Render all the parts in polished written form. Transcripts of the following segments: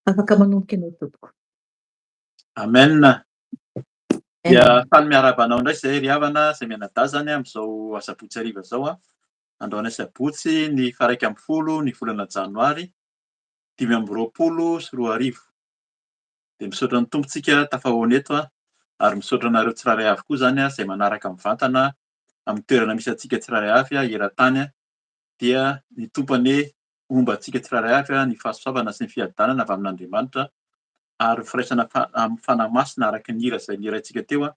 Afaka manomboka ianao tompoko. Amen. Dia faly miarahaba anao indray izay ry havana izay mianadahy izany amin'izao asabotsy hariva izao. Androany asabotsy ny faha 11 ny volana janoary 2025. Dia misaotra ny Tompo tsika tafahoana eto ary misaotra anareo tsirairay avy koa izany izay manaraka mivantana amin'ny toerana misy antsika tsirairay avy eran-tany dia ny Tompo anie homba antsika tsirairay avy ny fahasoavana sy ny fiadanana avy amin'Andriamanitra ary ny firaisana amin'ny Fanahy Masina araka ny hira izay nihiraintsika teo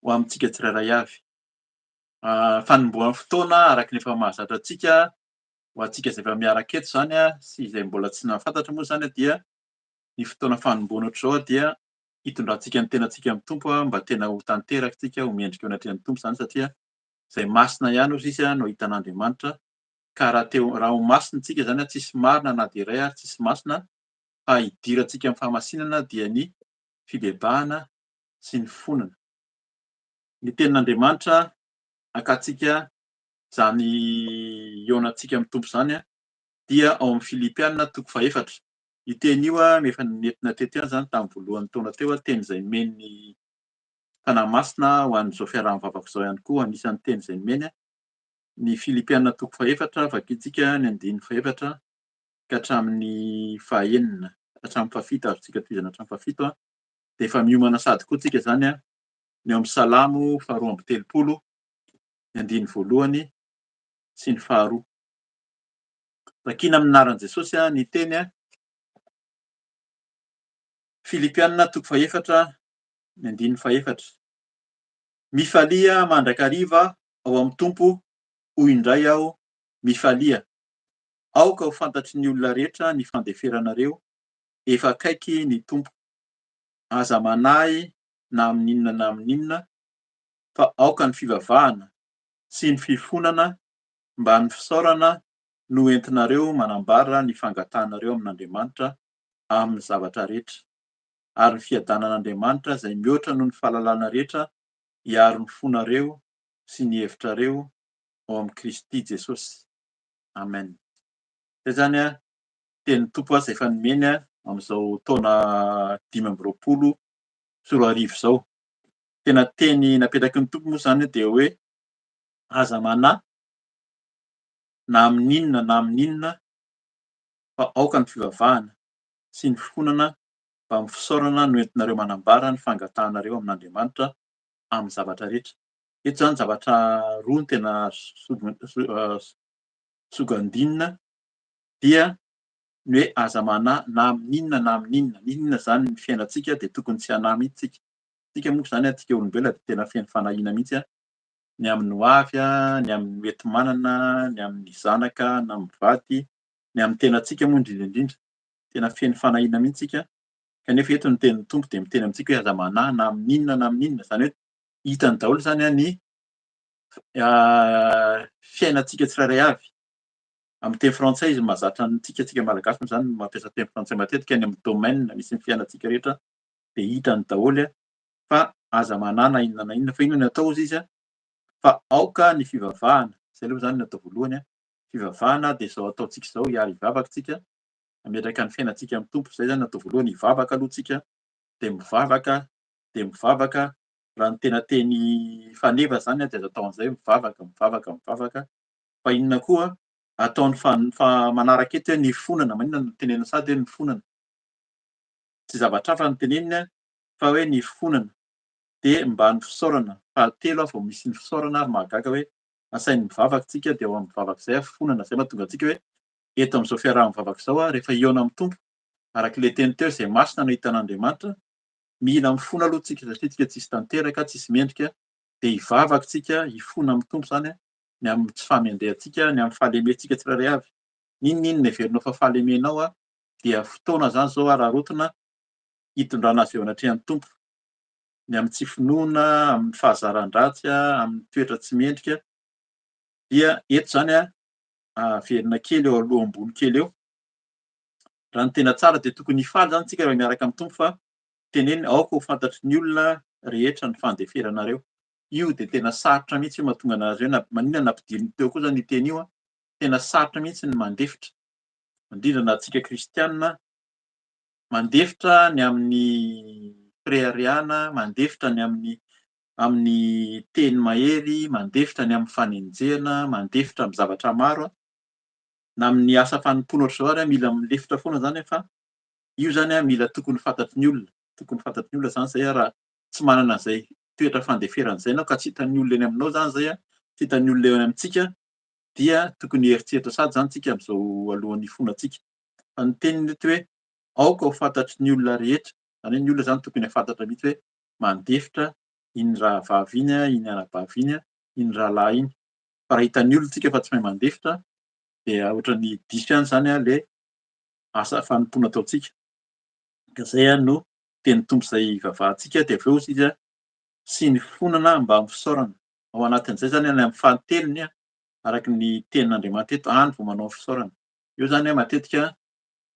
ho amintsika tsirairay avy. Fanombohan'ny fotoana araka ny efa mahazatra antsika ho antsika izay efa miaraka eto izany sy izay mbola tsy nahafantatra moa izany dia ny fotoana fanomboana ohatr'izao dia hitondrantsika ny tenantsika amin'ny Tompo mba tena ho tanteraka isika, ho mendrika eo anatrehan'ny Tompo izany satria izay masina ihany hozy izy no hitan'Andriamanitra ka raha teo raha ho masina isika izany tsisy marina na dia iray ary tsisy masina fa hidirantsika amin'ny fahamasinana dia ny fibebahana sy ny fonana. Ny tenin'Andriamanitra hakantsika izany hihaonantsika amin'ny Tompo izany dia ao amin'ny Filipiana toko fahefatra. Io teny io efa nentina teto ihany izany tamin'ny voalohan'ny taona teo, teny izay nomen'ny Fanahy Masina ho an'izao fiaraha-mivavaka izao ihany koa, anisan'ny teny izay nomeny ny Filipiana toko fahefatra, vakintsika ny andininy fahefatra ka hatramin'ny fahenina, hatramin'ny fahafito, azontsika tohizana hatramin'ny fahafito, dia efa miomana sady koa tsika izany ny ao amin'ny Salamo faharoa amby telopolo, ny andininy voalohany sy ny faharoa. Vakina amin'ny anaran'i Jesosy ny teny Filipiana toko fahefatra ny andininy fahefatra. Mifalia mandrakariva ao amin'ny Tompo, hoy indray aho, Mifalia. Aoka ho fantatry ny olona rehetra ny fandeferanareo, efa akaiky ny Tompo. Aza manahy na amin'inona na amin'inona, fa aoka ny fivavahana sy ny fifonana mbamin'ny fisaorana no entinareo manambara ny fangatahanareo amin'Andriamanitra amin'ny zavatra rehetra. Ary ny fiadanan'Andriamanitra izay mihoatra noho ny fahalalana rehetra hiaro ny fonareo sy ny hevitrareo ao amin'i Kristy Jesosy. Amen. Izay izany tenin'ny Tompo izay efa nomeny amin'izao taona 2025 izao. Tena teny napetraky ny Tompo moa izany dia hoe aza manahy na amin'inona na amin'inona fa aoka ny fivavahana sy ny fifonana mba amin'ny fisaorana no entinareo manambara ny fangatahanareo amin'Andriamanitra amin'ny zavatra rehetra. Eto izany zavatra roa no tena sogandinina dia ny hoe aza manahy na amin'inona na amin'inona. N'inona izany ny fiainantsika dia tokony tsy hanahy mihitsy isika. Isika moa izany antsika olombelona dia tena feno fanahiana mihitsy ny amin'ny ho avy, ny amin'ny mety manana, ny amin'ny zanaka na amin'ny vady, ny amin'ny tenantsika moa indrindra indrindra. Tena feno fanahiana mihitsy isika. Kanefa eto ny tenin'ny Tompo dia miteny amintsika hoe aza manahy na amin'inona na amin'inona. Izany hoe hitany daholo izany ny fiainantsika tsirairay avy. Amin'ny teny frantsay izy mahazatra antsika, antsika Malagasy moa izany mampiasa teny frantsay matetika any amin'ny domaine misy ny fiainantsika rehetra dia hitany daholo fa aza manahy na inona na inona. Fa inona no atao hozy izy fa aoka ny fivavahana, izay aloha izany no atao voalohany, fivavahana dia izao ataontsika izao, hiary hivavaka isika, hametraka ny fiainantsika amin'ny Tompo, izay izany no atao voalohany, hivavaka aloha isika, dia mivavaka, dia mivavaka, raha ny tena teny faneva izany dia azo atao an'izay, mivavaka, mivavaka, mivavaka, fa inona koa ataony fa manaraka eto hoe ny fonana, maninona no tenenina sady hoe ny fonana, tsy zavatra hafa no teneniny fa hoe ny fonana dia mba ny fisaorana, fahatelo aho vao misy ny fisaorana ary mahagaga hoe asainy mivavaka tsika dia ao amin'ny vavaka izay fonana, izay mahatonga antsika hoe eto amin'izao fiaraha-mivavaka izao aho rehefa hihaona amin'ny Tompo araka ilay teny teo izay masina no hitan'Andriamanitra, mila mifona aloha tsika satria tsika tsisy tanteraka, tsisy mendrika, dia hivavaka tsika, hifona amin'ny Tompo izany ny amin'ny tsy fahamendrehantsika, ny amin'ny fahalementsika tsirairay avy. N'inon'inona heverinao fa fahalemenao dia fotoana izany izao araraotina hitondrana azy eo anatrehan'ny Tompo. Ny amin'ny tsy finoana, amin'ny fahazaran-dratsy, amin'ny toetra tsy mendrika dia eto izany averina kely eo aloha ambony kely eo. Raha ny tena tsara dia tokony hifaly izany tsika raha miaraka amin'ny Tompo fa teneniny aoka ho fantatry ny olona rehetra ny fandeferanareo. Io dia tena sarotra mihitsy io mahatonga anazy hoe maninona nampidiriny teo koa izany io teny io an. Tena sarotra mihitsy ny mandefitra. Indrindra na antsika kristianina mandefitra ny amin'ny fireharehana, mandefitra ny amin'ny amin'ny teny mahery, mandefitra ny amin'ny fanenjehana, mandefitra amin'ny zavatra maro, na amin'ny asa fanompoana ohatr'izao ary mila milefitra foana izany fa io izany mila tokony fantatry ny olona, tokony fantatry ny olona izany izay raha tsy manana an'izay toetra fandeferana izay ianao ka tsy hitan'ny olona eny aminao izany izay, tsy hitan'ny olona eo amintsika dia tokony hieritreritra sady izany tsika amin'izao alohan'ny hifonantsika. Fa ny teniny eto hoe aoka ho fantatry ny olona rehetra, izany hoe ny olona izany tokony hahafantatra mihitsy hoe mandefitra iny rahavavy iny, iny anabavy iny, iny rahalahy iny. Fa raha hitan'ny olona tsika fa tsy mahay mandefitra dia ohatran'ny diso ihany izany ilay asa fanompoana ataontsika. Ka izay no tenin'ny Tompo izay ivavahantsika dia avy eo hozy izy sy ny fonana mba amin'ny fisaorana. Ao anatin'izay izany any amin'ny fahatelony araka ny tenin'Andriamanitra eto, any vao manao ny fisaorana. Eo izany matetika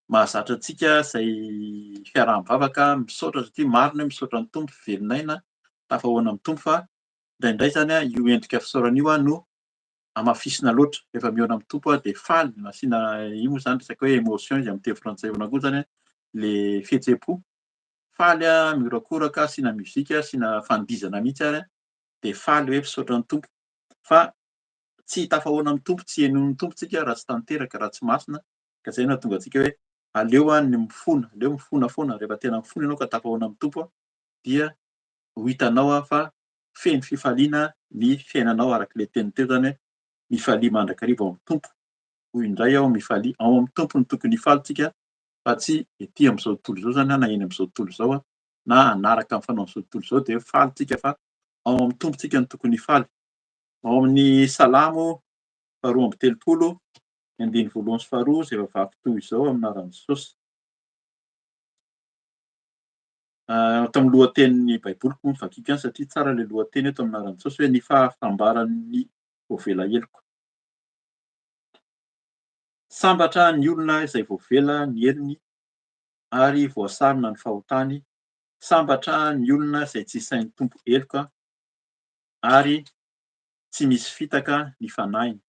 mahazatra antsika izay fiaraha-mivavaka, misaotra satria marina hoe misaotra ny Tompo, velon'aina, tafahoana amin'ny Tompo fa indraindray izany io endrika fisaorana io no hamafisina loatra. Rehefa mihaona amin'ny Tompo dia faly, nasiana io moa izany resaka hoe émotion izy amin'ny teny frantsay foana koa izany ilay fihetseham-po. Faly, mihorakoraka, asiana mozika, asiana fandihizana mihitsy ary dia faly hoe misaotra ny Tompo. Fa tsy tafahoana amin'ny Tompo, tsy henoin'ny Tompo tsika raha tsy tanteraka, raha tsy masina, ka izay no hahatonga antsika hoe aleo ny mifona, aleo mifona foana, rehefa tena mifona ianao ka tafahoana amin'ny Tompo dia ho hitanao fa feno fifaliana ny fiainanao araka ilay teny teo izany hoe mifalia mandrakariva ao amin'ny Tompo. Hoy indray aho mifalia ao amin'ny Tompo no tokony hifaly tsika fa tsy ety amin'izao tontolo izao izany na eny amin'izao tontolo izao na hanaraka ny fanaon'izao tontolo izao dia faly tsika fa ao amin'ny Tompo tsika no tokony hifaly. Ao amin'ny Salamo. Faharoa amby telopolo, ny andininy voalohany sy faharoa, izay voavaky toy izao amin'ny anaran'i Jesosy. Tamin'ny lohatenin'ny Baiboliko moa no vakiko ihany satria tsara ilay lohateny eto amin'ny anaran'i Jesosy hoe ny fahasambaran'ny voavela heloka. Sambatra ny olona izay voavela ny helony ary voasarona ny fahotany. Sambatra ny olona izay tsy isain'ny Tompo heloka ary tsy misy fitaka ny fanahiny.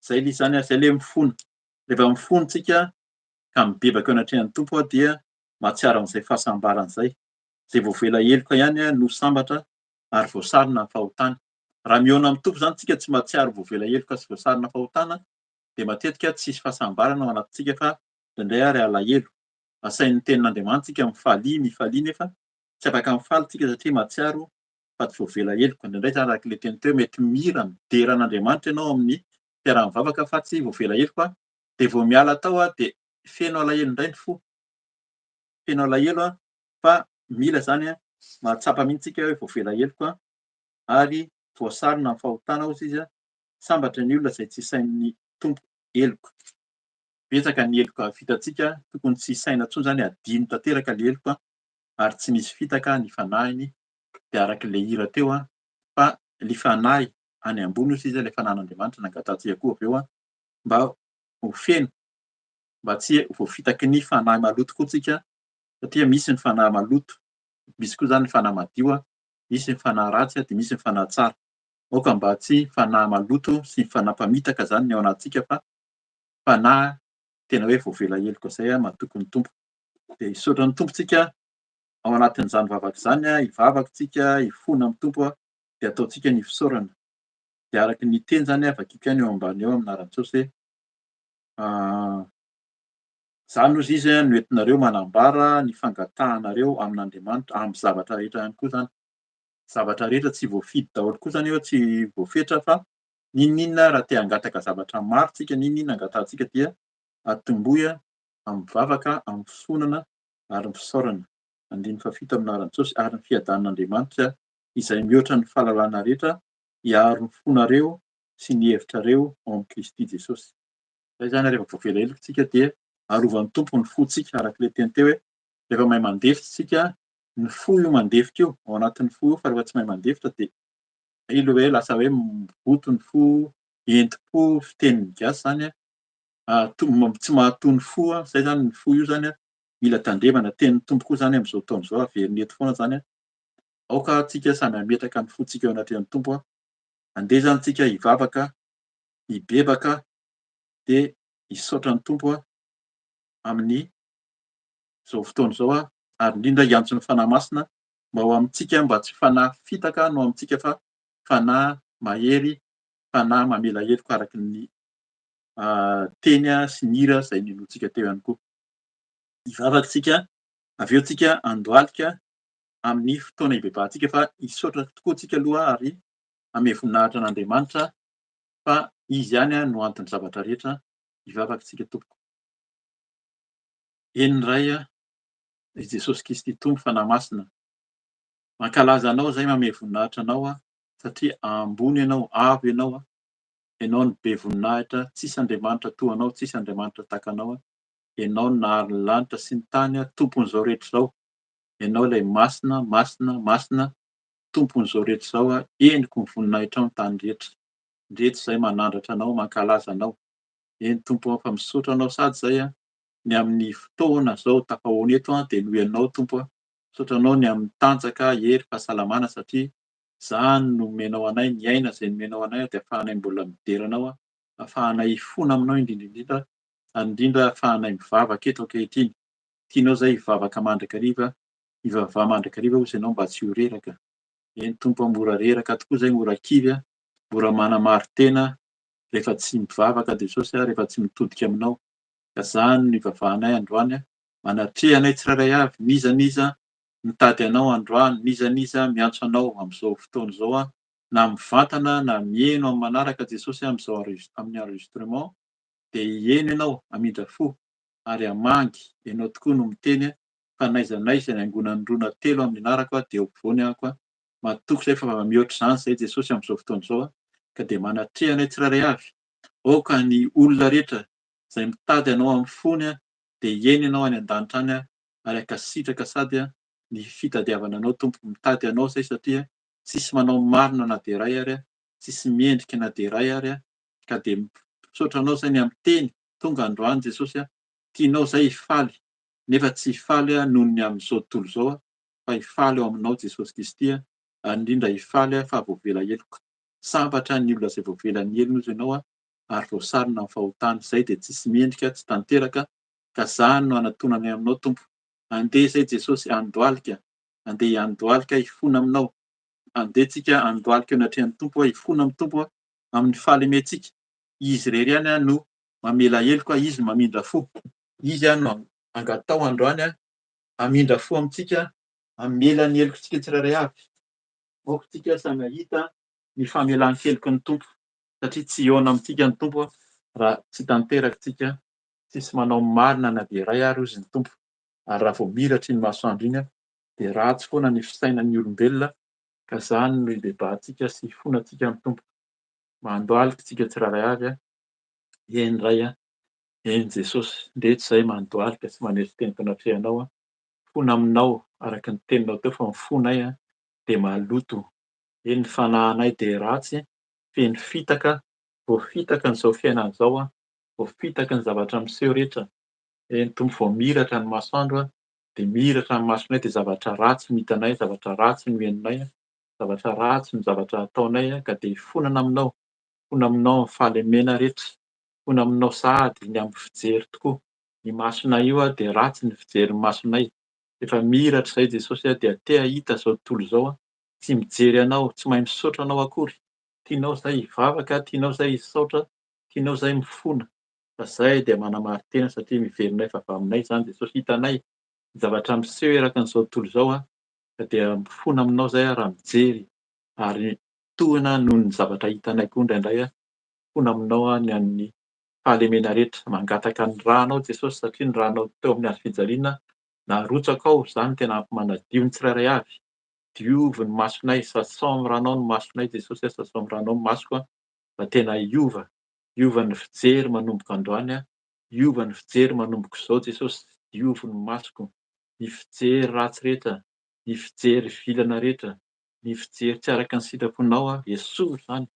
Izay ilay izy izany, izay ilay mifona. Rehefa mifona isika ka mibebaka eo anatrehan'ny Tompo dia mahatsiaro an'izay fahasambarana izay. Izay voavela heloka ihany no sambatra ary voasarona ny fahotany. Raha mihaona amin'ny Tompo izany isika tsy mahatsiaro voavela heloka sy voasarona fahotana dia matetika tsisy fahasambarana ao anatintsika fa indraindray ary alahelo. Asain'ny tenin'Andriamanitra isika mifalia, mifalia nefa tsy afaka mifaly isika satria mahatsiaro fa tsy voavela heloka. Indraindray izany araka ilay teny teo mety mihira midera an'Andriamanitra ianao amin'ny fiaraha-mivavaka fa tsy voavela heloka dia vao miala tao dia feno alahelo indray ny fo. Feno alahelo fa mila izany mahatsapa mihitsy isika hoe voavela heloka ary voasarona amin'ny fahotana hozy izy. Sambatra ny olona izay tsy isain'ny Tompo heloka. Betsaka ny heloka vitantsika, tokony tsy hisaina intsony izany, hadino tanteraka ilay heloka ary tsy misy fitaka ny fanahiny, dia araka ilay hira teo fa ilay fanahy any ambony hozy izy, ilay fanahin'Andriamanitra nangatahantsika koa avy eo mba ho feno, mba tsy ho voafitaky ny fanahy maloto koa tsika, satria misy ny fanahy maloto, misy koa izany ny fanahy madio, misy ny fanahy ratsy dia misy ny fanahy tsara. Aoka mba tsy fanahy maloto sy fanahy mpamitaka izany ny ao anatintsika fa fanahy tena hoe voavela heloka izay matoky ny Tompo. Dia hisaotra ny Tompo tsika ao anatin'izany vavaka izany, hivavaka tsika, hifona amin'ny Tompo dia ataontsika ny fisaorana. Dia araka ny teny izany vakiko ihany eo ambany eo amin'ny anaran'i Jesosy hoe izany hozy izy no entinareo manambara ny fangatahanareo amin'Andriamanitra amin'ny zavatra rehetra ihany koa izany. Zavatra rehetra tsy voafidy daholo koa izany eo, tsy voafetra fa n'inon'inona raha te hangataka zavatra maro tsika, n'inon'inona angatahantsika dia atombohy amin'ny vavaka, amin'ny fifonana ary ny fisaorana. Andininy fahafito amin'ny anaran'i Jesosy, ary ny fiadanan'Andriamanitra izay mihoatra ny fahalalana rehetra hiaro ny fonareo sy ny hevitrareo ao amin'i Kristy Jesosy. Izay izany rehefa voavela heloka isika dia arovan'ny Tompo ny fontsika araka ilay teny teo hoe rehefa mahay mandefitra isika, ny fo io mandefitra io, ao anatin'ny fo io fa rehefa tsy mahay mandefitra dia ilay hoe lasa hoe mivoto ny fo, entim-po, fitenin'ny gasy izany, tsy mahatony fo, izay izany ny fo io izany mila tandremana, tenin'ny Tompo koa izany amin'izao taona izao averina eto foana izany, aoka tsika samy hametraka ny fontsika eo anatrehan'ny Tompo, andeha izany tsika hivavaka, hibebaka dia hisaotra ny Tompo amin'ny izao fotoana izao ary indrindra hiantso ny Fanahy Masina mba ho amintsika, mba tsy fanahy fitaka no amintsika fa fanahy mahery, fanahy mamela heloka araka ny teny sy ny hira izay ninoantsika teo ihany koa. Hivavaka isika, avy eo tsika handohalika amin'ny fotoana hibebahantsika fa hisaotra tokoa tsika aloha ary hanome voninahitra an'Andriamanitra fa Izy ihany no anton'ny zavatra rehetra. Hivavaka isika tompoko. Eny Ray a, i Jesosy Kristy Tompo Fanahy Masina, mankalaza Anao izay manome voninahitra Anao aho satria ambony Ianao, avo Ianao, Ianao no be voninahitra, tsisy Andriamanitra toa Anao, tsisy Andriamanitra tahaka Anao, Ianao no nahary ny lanitra sy ny tany, Tompon'izao rehetra izao, Ianao ilay Masina, Masina, Masina, Tompon'izao rehetra izao, henoko ny voninahitrao ny tany rehetra, ndreto izay manandratra Anao, mankalaza Anao, eny Tompo a, fa misaotra Anao sady izay a, ny amin'ny fotoana izao tafahoana eto a, dia noho Ianao Tompo a, misaotra Anao ny amin'ny tanjaka, hery, fahasalamana satria izany no nomenao anay, ny aina izay nomenao anay dia afahanay mbola midera Anao a, afahanay hifona Aminao indrindra indrindra, ary indrindra afahanay mivavaka eto ankehitriny, tianao izay hivavaka mandrakariva, hivavaha mandrakariva hozy Ianao mba tsy ho reraka, eny Tompo a, mora reraka tokoa izay, mora kivy a, mora manamari-tena rehefa tsy mivavaka Jesosy a, rehefa tsy mitodika aminao, ka zany no ivavahanay androany a, manatreha anay tsirairay avy, n'iza n'iza mitady anao androany, n'iza n'iza miantso anao amin'izao fotoana izao a, na mivantana na miheno amin'ny manaraka Jesosy amin'izao amin'ny enregistrement dia hiheno ianao, hamindra fo ary hamangy, ianao tokoa no miteny fa n'aiza n'aiza niangonan'ny roa na telo amin'ny anarako dia eo ampovoany aho, matoky izay fa mihoatra izany izay Jesosy amin'izao fotoana izao. Ka dia manatreha anay tsirairay avy. Aoka ny olona rehetra izay mitady Anao amin'ny fony dia hihaino Ianao any an-danitra any ary hankasitraka sady ny fitadiavana Anao Tompo. Mitady Anao izay satria tsisy manao marina na dia iray ary, tsisy mendrika na dia iray ary, ka dia misaotra Anao izay ny amin'ny teny tonga androany Jesosy a, tianao izay hifaly nefa tsy hifaly noho ny amin'izao tontolo izao fa hifaly ao aminao Jesosy Kristy ary indrindra hifaly fa voavela heloka. Sambatra ny olona izay voavela ny helony hozy ianao ary voasarona amin'ny fahotany. Izay dia tsisy mendrika, tsy tanteraka ka zany no anatonanay aminao Tompo. Andeha izay Jesosy handohalika, andeha hiandohalika hifona aminao. Andeha tsika handohalika eo anatrehan'ny Tompo, hifona amin'ny Tompo amin'ny fahalementsika. Izy irery ihany no mamela heloka, Izy no mamindra fo. Izy no angatao androany hamindra fo amintsika, hamela ny helokintsika tsirairay avy. Aoka isika samy hahita ny famelan-keloky ny Tompo, satria tsy hihaona amintsika ny Tompo raha tsy tanteraka isika, tsisy manao ny marina na dia iray ary hozy ny Tompo, ary raha vao miratra iny masoandro iny dia ratsy foana ny fisainan'ny olombelona, ka izany no hibebahantsika sy hifonantsika amin'ny Tompo. Mandohalika isika tsirairay avy, eny Ray a, eny Jesosy, ndreto izahay mandohalika sy manetry tena eto anatrehanao, fona aminao araka ny teninao teo fa ny fonay dia maloto, eny ny fanahinay dia ratsy, feno fitaka, voafitaka an'izao fiainana izao, voafitaka ny zavatra miseho rehetra, eny Tompo vao miratra ny masoandro dia miratra ny masonay dia zavatra ratsy no hitanay, zavatra ratsy no henonay, zavatra ratsy no zavatra ataonay ka dia hifonana aminao, hifona aminao amin'ny fahalemena rehetra, hifona aminao sahady ny amin'ny fijery tokoa, ny masonay io dia ratsy ny fijerin'ny masonay, efa mihiratra izay Jesosy dia te hahita izao tontolo izao, tsy mijery anao, tsy mahay misaotra anao akory, tianao izay hivavaka, tianao izay hisaotra, tianao izay mifona, fa izay dia manamarin-tena satria miverina efa avy aminay izany Jesosy, hitanay ny zavatra miseho eraky an'izao tontolo izao ka dia mifona aminao izay aho raha mijery ary tohina noho ny zavatra hitanay koa indraindray aho, mifona aminao aho ny an'ny fahalemena rehetra, mangataka ny rànao Jesosy satria ny rànao teo amin'ny hazo fijaliana narotsaka ao, izany no tena ampy-manadio ny tsirairay avy, diovy ny masonay, sasao amin'ny rànao ny masonay Jesosy a, sasao amin'ny rànao ny masoko a, mba tena hiova, hiova ny fijery manomboka androany a, hiova ny fijery manomboka izao Jesosy, diovy ny masoko, ny fijery ratsy rehetra, ny fijery vilana rehetra, ny fijery tsy araka ny sitraponao aho, esory izany,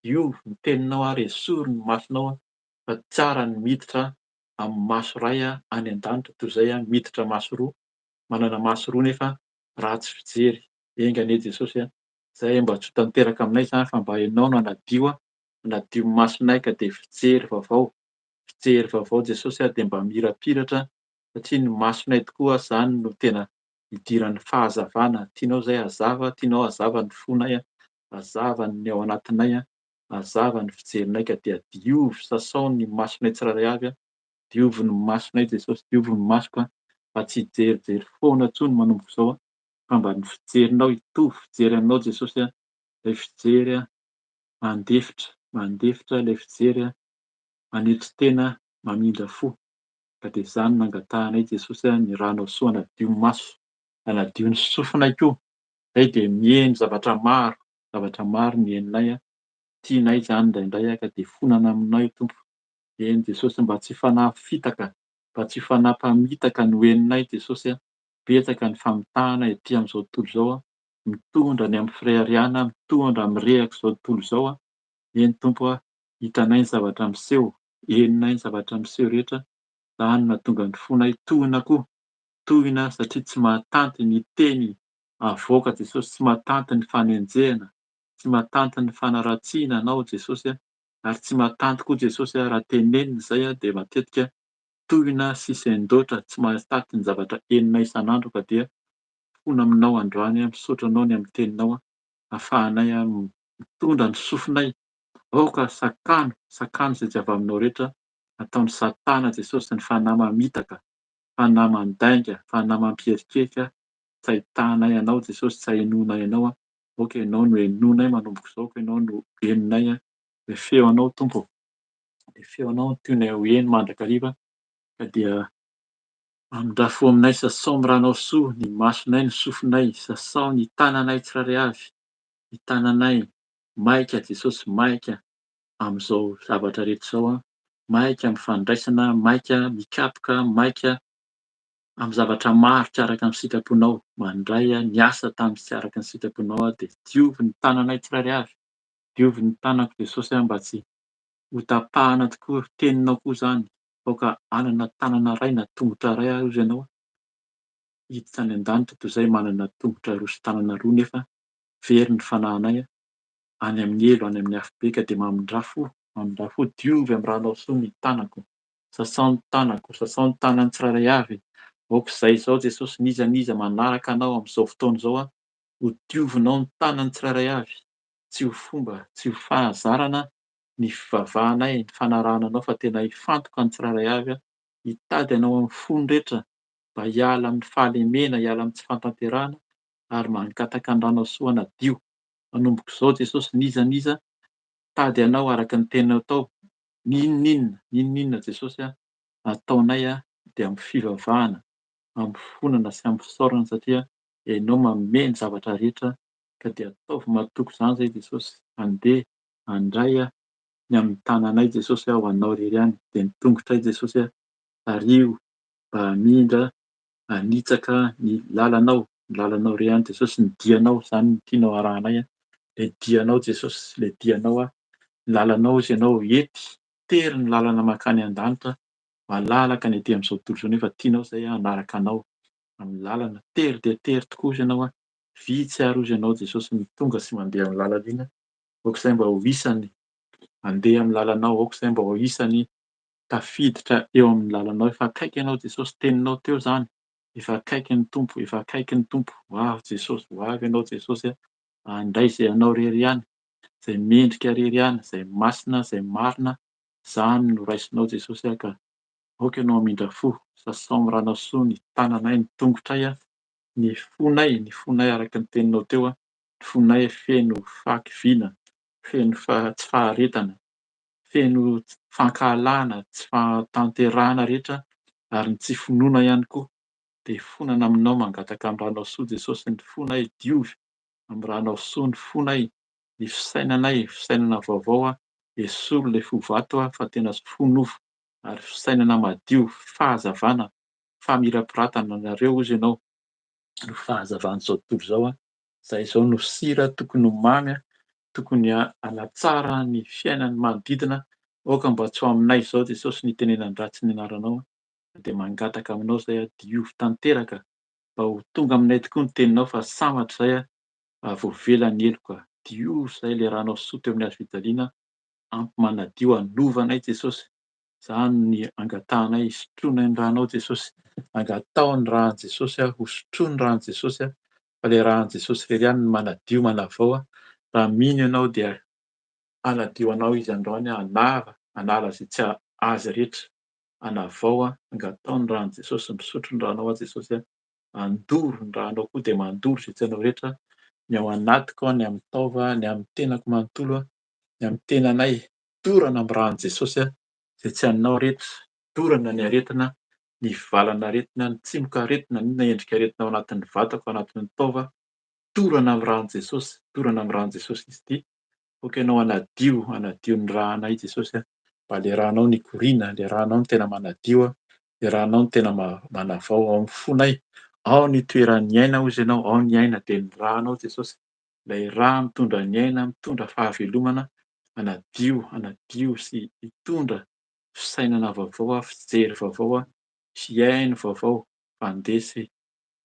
diovy ny teninao ary esory ny masonao fa tsara ny miditra amin'ny maso iray any an-danitra toy izay miditra maso roa, manana maso roa nefa ratsy fijery, enga anie Jesosy a, izay mba tsy ho tanteraka aminay izany fa mba Ianao no hanadio, hanadio ny masonay ka dia fijery vaovao, fijery vaovao Jesosy a, dia mba mirapiratra satria ny masonay tokoa izany no tena idiran'ny fahazavana, tianao izay hazava, tianao hazava ny fonay, hazava ny ao anatinay, hazava ny fijerinay ka dia diovy, sasao ny masonay tsirairay avy, diovy ny masonay Jesosy, diovy ny masoko fa tsy hijerijery foana intsony manomboka izao fa mba ny fijerinao hitovy fijery aminao Jesosy, ilay fijery mandefitra, mandefitra ilay fijery manetry tena, mamindra fo. Ka dia izany no angatahanay Jesosy a, ny ranao soa hanadio ny maso, hanadio ny sofinay koa, izay dia miheno zavatra maro, zavatra maro ny henonay a, tianay izany indraindray a, ka dia fonana aminao Tompo, eny Jesosy mba tsy fanahy fitaka, mba tsy fanahy mpamitaka no henonay Jesosy a, betsaka ny famitahana ety amin'izao tontolo izao a, mitondra ny amin'ny fireharehana, mitondra amin'ny rehak'izao tontolo izao a, eny Tompo a, hitanay ny zavatra miseho, henonay ny zavatra miseho rehetra, izany no nahatonga ny fonay tohina koa, tohina satria tsy mahatanty ny teny avoaka Jesosy, tsy mahatanty ny fanenjehana, tsy mahatanty ny fanaratsiana anao Jesosy a, ary tsy mahatanty koa Jesosy a, raha tenenina izay a dia matetika tohina sy sendoatra, tsy mahatanty ny zavatra henonay isan'andro ka dia mifona aminao androany a, misaotra anao ny amin'ny teninao a, afahanay a mitondra ny sofinay. Aoka sakano, sakano izay tsy avy aminao rehetra, ataon'i satana Jesosy ny fanahy mamitaka, fanahy mandainga, fanahy mampierikerika, tsy ahitanay anao Jesosy, tsy ahenoanay anao, aoka ianao no henoinay manomboka izao, aoka ianao no henonay, ilay feo anao Tompo ô, ilay feo anao no tianay ho heno mandrakariva, ka dia amindrafo aminay, sasao amin'ny ranao soa ny masonay, ny sofinay, sasao ny tananay tsirairay avy, ny tananay. Maika Jesosy, maika amin'izao zavatra rehetra izao an, maika amin'ny fandraisana, maika mikapoka, maika amin'ny zavatra maro tsy araka ny sitraponao, mandray ny asa tamin'ny tsy araka ny sitraponao aho dia diovy ny tananay tsirairay avy, diovy ny tanako Jesosy aho mba tsy ho tapahana tokoa, teninao koa izany, aoka hanana tanana iray na tongotra iray aho hozy ianao, hiditra any an-danitra toy izay manana tongotra roa sy tanana roa nefa very ny fanahinay any amin'ny helo, any amin'ny afobe ka dia mamindrà fo, mamindrà fo, diovy amin'ny ranao soa ny tanako. Sasao ny tanako, sasao ny tanan'ny tsirairay avy. Aoka izay izao Jesosy, n'iza n'iza manaraka Anao amin'izao fotoana izao aho, ho diovinao ny tanan'ny tsirairay avy. Tsy ho fomba, tsy ho fahazarana ny fivavahanay, ny fanarahana Anao fa tena hifantoka ny tsirairay avy, hitady Anao amin'ny fony rehetra mba hiala amin'ny fahalemena, hiala amin'ny tsy fahatanterahana ary mangataka ny ranao soa hanadio. Manomboka izao Jesosy, n'iza n'iza mitady Anao araka ny teninao tao, N'inon'inona, n'inon'inona Jesosy a, ataonay a, dia amin'ny fivavahana, amin'ny fifonana sy amin'ny fisaorana satria Ianao manome ny zavatra rehetra ka dia ataovy matoky izany izay Jesosy, handeha handray a, ny amin'ny tananay Jesosy a, ho Anao irery ihany, dia ny tongotray Jesosy a, tariho mba hamindra, hanitsaka ny lalanao, ny lalanao irery ihany Jesosy, ny dianao, izany no tianao harahanay a, ilay dianao Jesosy, ilay dianao a, ny lalanao izy ianao ety tery ny lalana mankany an-danitra malalaka ny aty amin'izao tontolo izao nefa tianao izay hanaraka anao amin'ny lalana tery dia tery tokoa izy ianao vitsy ary ozy ianao Jesosy ny tonga sy mandeha amin'ny lalana iny aoka izay mba ho isany mandeha amin'ny lalanao aoka izay mba ho isany tafiditra eo amin'ny lalanao efa akaiky ianao Jesosy teninao teo izany efa akaiky ny Tompo efa akaiky ny Tompo ho avy Jesosy ho avy ianao Jesosy handray izay anao irery ihany izay mendrika irery ihany, izay masina, izay marina, izany no raisinao Jesosy ah ka aoka ianao hamindra fo, sasao amin'ny ranao soa ny tananay, ny tongotray ah, ny fonay, ny fonay araka ny teninao teo ah, ny fonay feno fahakiviana, feno tsy faharetana, feno fankahalana, tsy fahatanterahana rehetra ary ny tsy finoana ihany koa, dia fonana aminao mangataka amin'ny ranao soa Jesosy ny fonay diovy amin'ny ranao soa ny fonay, ny fisainanay, fisainana vaovao a, esory ilay fo vato a, fa tena fo nofo, ary fisainana madio, fahazavana, famirapiratana anareo hozy ianao no fahazavan'izao tontolo izao a, izay izao no sira tokony ho mamy a, tokony hanatsara ny fiainan'ny manodidina, aoka mba tsy ho aminay izao Jesosy ny hitenenan-dratsy ny anaranao a, dia mangataka aminao izay a, diovy tanteraka mba ho tonga aminay tokoa ny teninao fa sambatra izay a voavela ny heloka, diovy izay ilay ranao soa teo amin'ny hazo fijaliana, ampy manadio hanova anay Jesosy, izany ny angatahanay hisotroanay ny ranao Jesosy, angataho ny ran'i Jesosy aho, hosotroy ny ran'i Jesosy aho, fa ilay ran'i Jesosy irery ihany no manadio manavao aho, raha mino ianao dia hanadio anao Izy androany hanava, hanala izay tsy azy rehetra. Hanavao aho, angataho ny ràn'i Jesosy, misotro ny rànao aho Jesosy a, handoro ny rànao koa dia mandoro izay tsy anao rehetra, ny ao anatiko aho, ny amin'ny taova, ny amin'ny tenako manontolo aho, ny amin'ny tenanay, dorana amin'ny ràn'i Jesosy a, izay tsy anao rehetra, dorana ny aretina, ny valan'aretina, ny tsimokaretina, n'inona endrik'aretina ao anatin'ny vatako, ao anatin'ny taova, dorana amin'ny ràn'i Jesosy, dorana amin'ny ràn'i Jesosy Kristy. Aoka ianao hanadio, hanadio ny rànay Jesosy a, mba le rànao nikoriana, le rànao no tena manadio a, le rànao no tena manavao ao amin'ny fonay, ao ny itoeran'ny aina hozy ianao, ao ny aina dia ny rànao Jesosy, ilay rà mitondra ny aina, mitondra fahavelomana, hanadio, hanadio sy hitondra fisainana vaovao a, fijery vaovao a, fihaino vaovao, mpandresy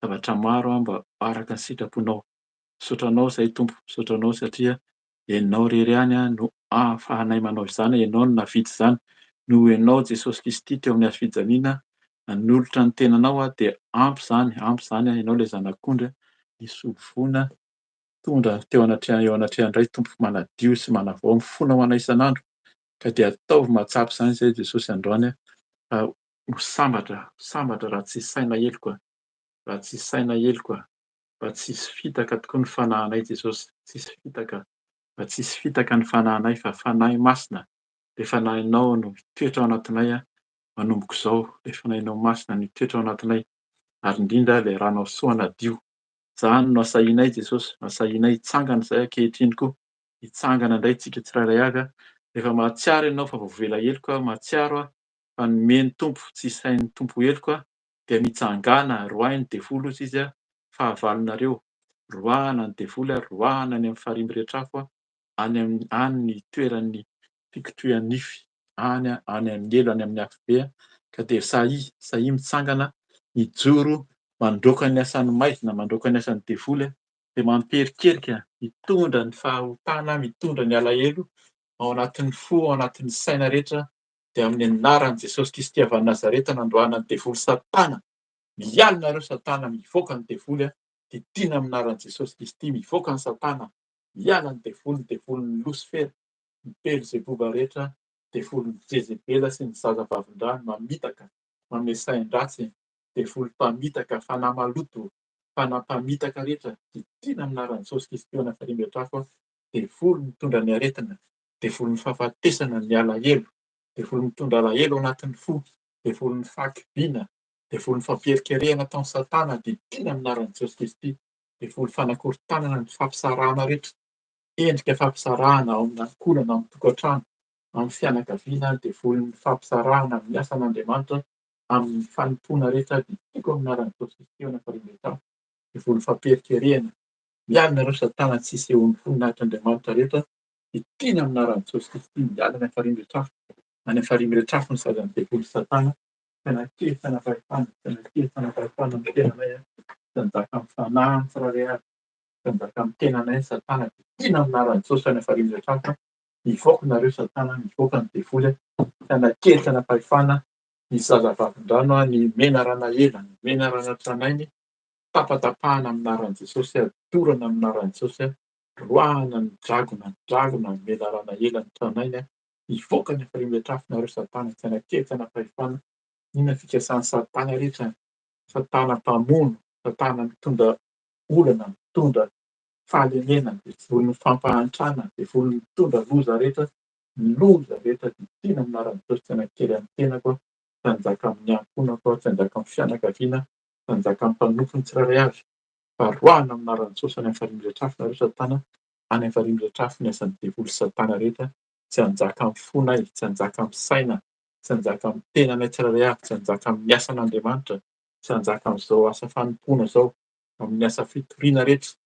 zavatra maro a, mba araka ny sitraponao. Misaotra anao izay Tompo, misaotra anao satria Ianao irery ihany no ahafahanay manao izany, Ianao no nahavita izany. Noho Ianao Jesosy Kristy teo amin'ny hazo fijaliana nanolotra ny tenanao dia ampy izany, ampy izany, Ianao ilay Zanak'ondry nisolo voina nitondra teo anatrehan eo anatrehan'ny Ray Tompo manadio sy manavao ny fona ho anay isan'andro ka dia ataovy mahatsapa izany izay Jesosy androany fa ho sambatra, ho sambatra raha tsy saina heloka, raha tsy saina heloka. Mba tsisy fitaka tokoa ny fanahinay Jesosy, tsisy fitaka, mba tsisy fitaka ny fanahinay fa Fanahy Masina, le Fanahinao no mitoetra ao anatinay manomboka izao, le Fanahinao Masina no hitoetra ao anatinay ary indrindra le ranao soa nadio. Zany no asahinay Jesosy, asahinay hitsangana izay ankehitriny koa. Hitsangana indray tsika tsirairay avy. Rehefa mahatsiaro ianao fa voavela heloka, mahatsiaro fa nomen'ny Tompo, tsy isain'ny Tompo heloka, dia mitsangàna, roahy ny devoly hozy izy, fahavalonareo. Roahana ny devoly, roahana any amin'ny farihy miretrafo, any amin'ny any ny toeran'ny fikotroha-nify, any any amin'ny helo, any amin'ny afobe, ka dia sahia, sahia mitsangana, mijoro, mandroaka ny asan'ny maizina, mandroaka ny asan'ny devoly, dia mampiherikerika, mitondra ny fahotana, mitondra ny alahelo ao anatin'ny fo, ao anatin'ny saina rehetra, dia amin'ny anaran'i Jesosy Kristy avy any Nazareta nandroahana ny devoly Satana, miala nareo Satana, mivoaka ny devoly, didiana amin'ny anaran'i Jesosy Kristy, mivoaka ny Satana, miala ny devoly, ny devolin'ny Losifera, ny Belzeboba rehetra, devolin'i Jezebela sy ny zaza vavin-drano mamitaka, manome sain-dratsy, devoly mpamitaka, fanahy maloto, fanahy mpamitaka rehetra, didiana amin'ny anaran'i Jesosy Kristy ao anaty devoly mitondra ny aretina, devolin'ny fahafatesana, ny alahelo, devoly mitondra alahelo ao anatin'ny fo, devolin'ny fahakiviana, devolin'ny fampierikerehana ataon'i Satana, didiana amin'ny anaran'i Jesosy Kristy, devoly fanakorontanana ny fampisarahana rehetra, endrika fampisarahana ao amin'ny ankohonana, amin'ny tokantrano, amin'ny fianakaviana, devolin'ny fampisarahana amin'ny asan'Andriamanitra, amin'ny fanompoana rehetra, didiako amin'ny anaran'i Jesosy Kristy ao anaty devolin'ny fampierikerehana, miala nareo Satana tsy hisehoan'ny voninahitr'Andriamanitra rehetra, didiana amin'ny anaran'i Jesosy Kristy, miala any amin'ny farihy miretrafo, any amin'ny farihy miretrafo ny sazan'ny devoly Satana, tena kely tena fahefana, tena kely tena fahefana amin'ny tenanay, mpanjaka amin'ny fanahy tsirairay avy, mpanjaka amin'ny tenanay Satana, didiana amin'ny anaran'i Jesosy any amin'ny farihy miretrafo, mivoaka nareo Satana, mivoaka ny devoly, tena kely tena fahefana, ny zaza vavin-drano, ny menarana ela, ny menarana tranainy, tapatapahana amin'ny anaran'i Jesosy, dorana amin'ny anaran'i Jesosy, roahana ny dragona, ny dragona, ny menarana ela, ny tranainy, mivoaka ny farihy miretrafo nareo Satana, tena kely tena fahefana, inona fikasan'i Satana rehetra, Satana mpamono, Satana mitondra olana, mitondra fahalemena, devolin'ny fampahantrana, devolin'ny mitondra loza rehetra, loza rehetra didiana amin'ny anaran'i Jesosy, tena kely amin'ny tenako, tsy hanjaka amin'ny ankohonako, tsy hanjaka amin'ny fianakaviana, tsy hanjaka amin'ny mpanompony tsirairay avy, fa roahina amin'ny anaran'i Jesosy any amin'ny farihy miretrafo nareo Satana, any amin'ny farihy miretrafo ny asan'ny devoly Satana rehetra, tsy hanjaka amin'ny fonay, tsy hanjaka amin'ny saina, tsy hanjaka amin'ny tenanay tsirairay avy, tsy hanjaka amin'ny asan'Andriamanitra, tsy hanjaka amin'izao asa fanompoana izao, amin'ny asa fitoriana rehetra,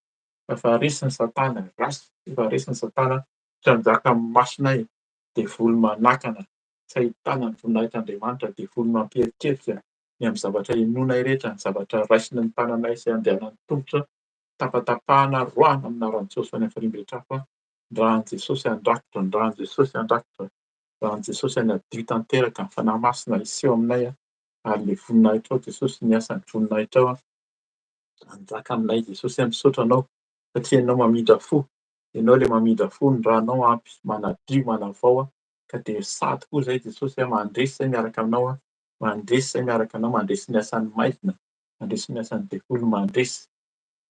fa efa resin'i Satana, ratsy, efa resin'i Satana, tsy hanjaka amin'ny masonay, devoly manakana, tsy ahitana ny voninahitr'Andriamanitra, devoly mampieritreritra ny amin'ny zavatra inoanay rehetra, ny zavatra raisina ny tananay sy andehanan'ny tongotra, tapatapahana, roahina amin'ny anaran'i Jesosy any amin'ny farihy miretrafo, ny ran'i Jesosy handrakotra, ny ran'i Jesosy handrakotra, ny ran'i Jesosy hanadio tanteraka, ny Fanahy Masina hiseho aminay, ary ilay voninahitrao Jesosy, ny asan'ny voninahitrao hanjaka aminay Jesosy. Misaotra Anao satria Ianao mamindra fo, Ianao ilay mamindra fo, ny ranao ampy manadio, manavao, ka dia sahy tokoa izahay Jesosy, mandresy izahay miaraka Aminao, mandresy izahay miaraka Aminao, mandresy ny asan'ny maizina, mandresy ny asan'ny devoly, mandresy.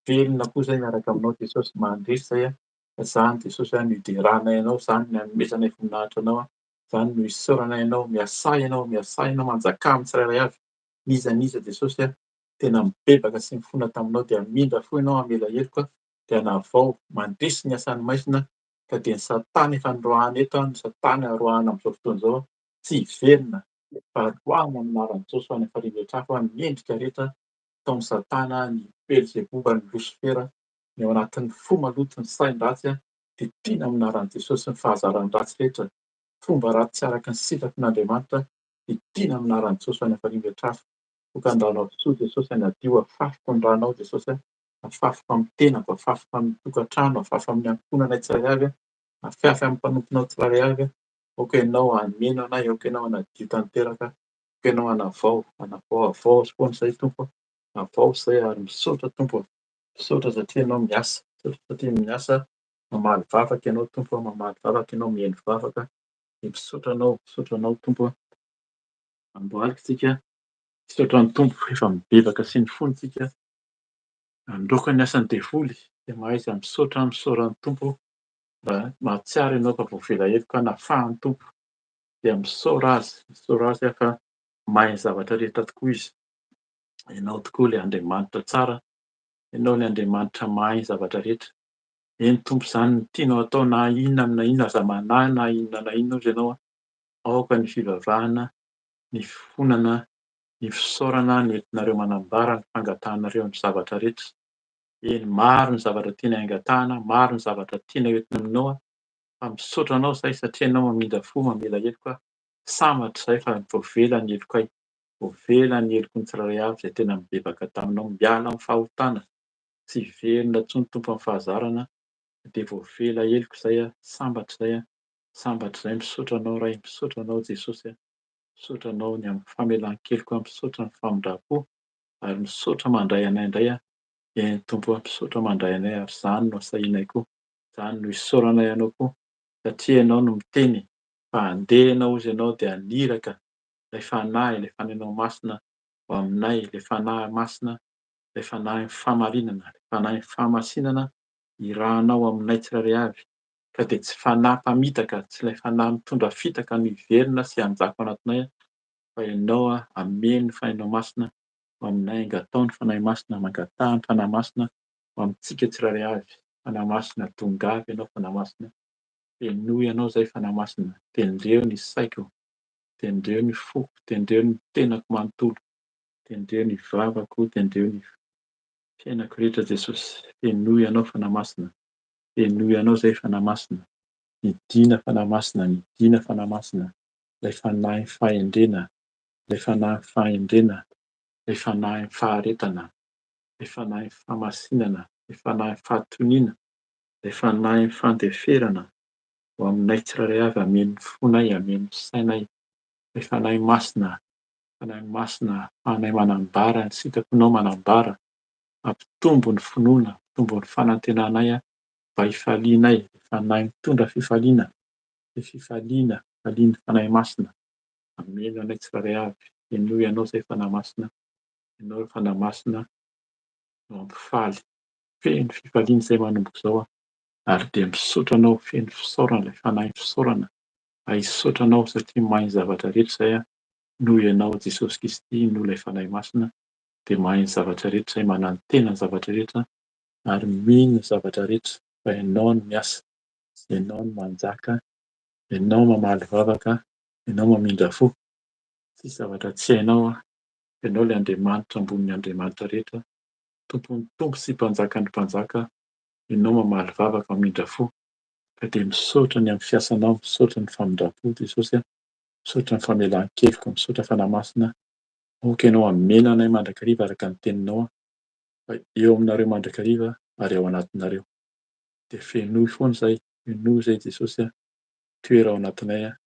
Velona koa izahay miaraka Aminao Jesosy, mandresy izahay. Izany Jesosy no hideranay Anao, izany no hanomezanay voninahitra Anao, izany no hisaoranay Anao. Miasà Ianao, miasà Ianao, manjakà amin'ny tsirairay avy. N'iza n'iza Jesosy tena mibebaka sy mifona taminao dia hamindra fo Ianao, hamela heloka, dia hanavao, mandresy ny asan'ny maizina, ka dia ny Satana efa noroahana eto, ny Satana roahana amin'izao fotoana izao, tsy hiverina fa roahana amin'ny anaran'i Jesosy ho any amin'ny farihy miatrafo, ny endrika rehetra ataon'i Satana, ny Belzeboba, ny Losifera, ny ao anatin'ny fo maloto, ny sain-dratsy, dia tiana amin'ny anaran'i Jesosy ny fahazaran-dratsy rehetra, fomba ratsy tsy araka ny sitrapon'Andriamanitra, dia tiana amin'ny anaran'i Jesosy ho any amin'ny farihy miatrafo. Tokan-drano avosoa Jesosy hanadio, afafiko ny ranao Jesosy, afafiko amin'ny tenako, afafiko amin'ny tokantrano, afafy amin'ny ankohonanay tsirairay avy, afafy amin'ny mpanomponao tsirairay avy, aoka Ianao hameno anay, aoka Ianao hanadio tanteraka, aoka Ianao hanavao, hanavao, havao foana izay Tompo, havao izay ary misaotra Tompo. Misaotra satria Ianao miasa, misaotra satria miasa, mamaly vavaka Ianao Tompo, mamaly vavaka Ianao, mihaino vavaka, dia misaotra Anao, misaotra Anao Tompo. Amboariko tsika, misaotra ny Tompo efa mibebaka sy ny fony tsika, nandroaka ny asan'ny devoly, dia mahaiza misaotra, misaora ny Tompo, raha mahatsiaro ianao fa voavela heloka nafahan'ny Tompo, dia misaora Azy, misaora Azy fa mahay ny zavatra rehetra tokoa Izy. Ianao tokoa ilay Andriamanitra tsara, Ianao ilay Andriamanitra mahay ny zavatra rehetra. Eny Tompo, izany no tianao atao na inona na inona, aza manahy na inona na inona hozy ianao. Aoka ny fivavahana, ny fifonana, ny fisaorana no entinareo manambara ny fangatahanareo amin'ny zavatra rehetra. Eny, maro ny zavatra tianay angatahana, maro ny zavatra tianay hoentina aminao, fa misaotra anao izahay satria ianao mamindra fo, mamela heloka. Sambatra izahay fa voavela ny helokay, voavela ny heloky ny tsirairay avy izay tena mibebaka taminao, miala amin'ny fahotana, tsy hiverina intsony Tompo amin'ny fahazarana, dia voavela heloka izahay, sambatra izahay, sambatra izahay, misaotra anao Ray, misaotra anao Jesosy, misaotra anao ny amin'ny famelan-keloka, misaotra ny famindram-po, ary misaotra mandray anay indray, eny Tompo, misaotra mandray anay ary izany no asahinay koa, izany no isaoranay anao koa, satria ianao no miteny fa handeha ianao hozy ianao dia haniraka ilay Fanahy, ilay Fanahinao Masina ho aminay, ilay Fanahy Masina, ilay Fanahin'ny fahamarinana, ilay Fanahin'ny fahamasinana irahanao aminay tsirairay avy, ka dia tsy fanahy mpamitaka, tsy ilay fanahy mitondra fitaka no hiverina sy hanjaka ao anatinay, fa ianao hameno ny Fanahinao Masina ho aminay, angataho ny Fanahy Masina, mangataha ny Fanahy Masina ho amintsika tsirairay avy, Fanahy Masina, tongava ianao Fanahy Masina, Henoy ianao izay Fanahy Masina, tendreo ny saiko, tendreo ny foko, tendreo ny tenako manontolo, tendreo ny vavako, tendreo ny fiainako rehetra Jesosy. Henoy ianao Fanahy Masina, henoy ianao izay Fanahy Masina, midina Fanahy Masina, midina Fanahy Masina, ilay Fanahin'ny fahendrena, ilay Fanahin'ny fahendrena, ilay Fanahin'ny faharetana, ilay Fanahin'ny fahamasinana, ilay Fanahin'ny fahatoniana, Ilay fanahin'ny fandeferana ho aminay tsirairay avy hameno ny fonay, hameno ny sainay. Ilay Fanahy Masina, Fanahy Masina ahafahanay manambara ny sitraponao manambara, mampitombo ny finoana, mampitombo ny fanantenanay mba hifalianay. Ilay Fanahy mitondra fifaliana, ilay fifaliana, fifalian'ny Fanahy Masina hameno anay tsirairay avy. Henoy Ianao izay Fanahy Masina, Ianao ry Fanahy Masina no hampifaly. Feno fifaliana izay manomboka izao aho ary dia misaotra anao feno fisaorana ilay fanahy fisaorana mba hisaotra anao satria mahay ny zavatra rehetra izay aho noho ianao Jesosy Kristy noho ilay Fanahy Masina dia mahay ny zavatra rehetra izay manantena ny zavatra rehetra ary mino ny zavatra rehetra fa ianao no miasa ianao no manjaka ianao mamaly vavaka ianao mamindra fo tsisy zavatra tsy hainao aho ianao ilay Andriamanitra ambonin'ny Andriamanitra rehetra Tompon'ny Tompo sy Mpanjakan'ny Mpanjaka Ianao mamaly vavaka mamindra fo ka dia misaotra ny amin'ny fiasanao misaotra ny famindram-po Jesosy a misaotra ny famelan-keloka misaotra Fanahy Masina aoka Ianao hamela anay mandrakariva araka ny teninao aho fa eo aminareo mandrakariva ary ao anatinareo dia fenoy foana izay fenoy izay Jesosy a toera ao anatinay a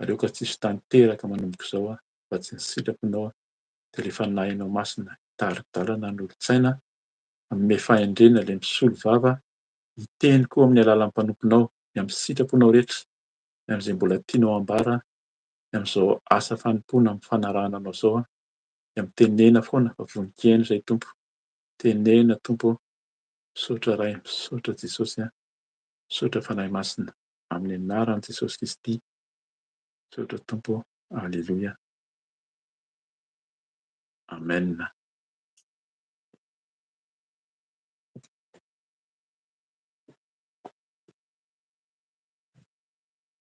ary aoka tsy hisy tanteraka manomboka izao a fa tsy ny sitraponao a dia ilay Fanahinao Masina hitari-dalana ny olon-tsaina, hanome fahendrena ilay misolo vava, hiteny koa amin'ny alalan'ny mpanomponao, ny amin'ny sitraponao rehetra, ny amin'izay mbola tianao hambara, ny amin'izao asa fanompoana amin'ny fanarahana anao izao, dia mitenena foana fa vonon-kihaino izay Tompo. Tenena Tompo ô. Misaotra Ray, misaotra Jesosy a. Misaotra Fanahy Masina. Amin'ny anaran'i Jesosy Kristy. Misaotra Tompo ô. Aleloia. Amen.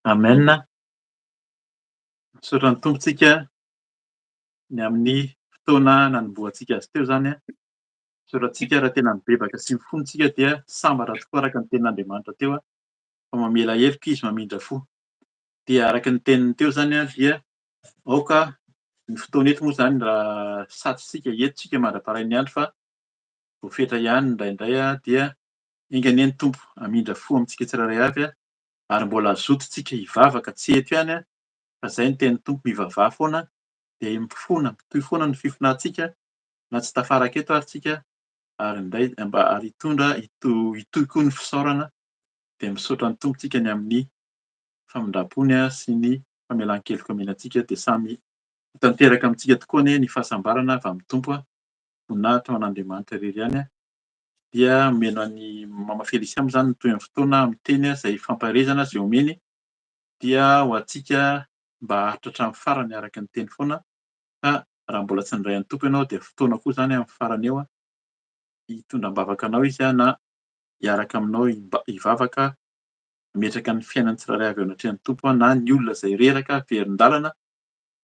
Amen. Misaotra ny Tompo tsika ny amin'ny fotoana nanombohantsika azy teo izany. Misaotra antsika raha tena mibebaka sy mifona tsika dia sambatra tokoa araka ny tenin'Andriamanitra teo fa mamela heloka izy mamindra fo. Dia araka ny teniny teo izany dia Aoka ny fotoana eto moa izany raha satrintsika eto tsika mandra-parain'ny andro fa voafetra ihany indraindray dia enga anie ny Tompo hamindra fo amintsika tsirairay avy ary mbola hazotontsika hivavaka tsy eto ihany fa izay ny tenin'ny Tompo mivavaha foana dia mifona mitohy foana ny fifonantsika na tsy tafaraka eto ary tsika ary indray mba ary hitondra hitohy koa ny fisaorana dia misaotra ny Tompo tsika ny amin'ny famindram-pony sy ny famelan-keloka omena antsika dia samy ho tanteraka amintsika tokoa anie ny fahasambarana avy amin'ny Tompo. Voninahitra ho an'Andriamanitra irery ihany. Dia omena an'i Mama Felicia moa izany ny tohin'ny fotoana miteny izay fampaherezana izay omeny dia ho antsika mba haharitra hatramin'ny farany araka ny teny foana fa raha mbola tsy nandray an'ny Tompo ianao dia fotoana koa izany amin'ny farany eo hitondram-bavaka anao izy na. hiaraka aminao hivavaka hametraka ny fiainan'ny tsirairay avy eo anatrehan'ny Tompo na ny olona izay reraka verin-dalana.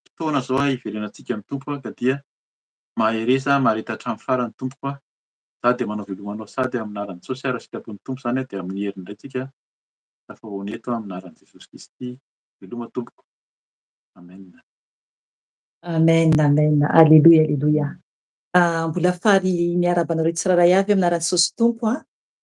Fotoana izao hiverenantsika amin'ny Tompo ka dia mahereza, mahareta hatramin'ny farany Tompoko. Za dia manao veloma anao sady amin'ny anaran'i Jesosy ary raha sitrapon'ny Tompo izany dia amin'ny heriny indray tsika tafahoana eto amin'ny anaran'i Jesosy Kristy. Veloma Tompoko. Amen. Amen, amen. Aleloia, aleloia. Mbola faly miarahaba anareo tsirairay avy amin'ny anaran'i Jesosy Tompo.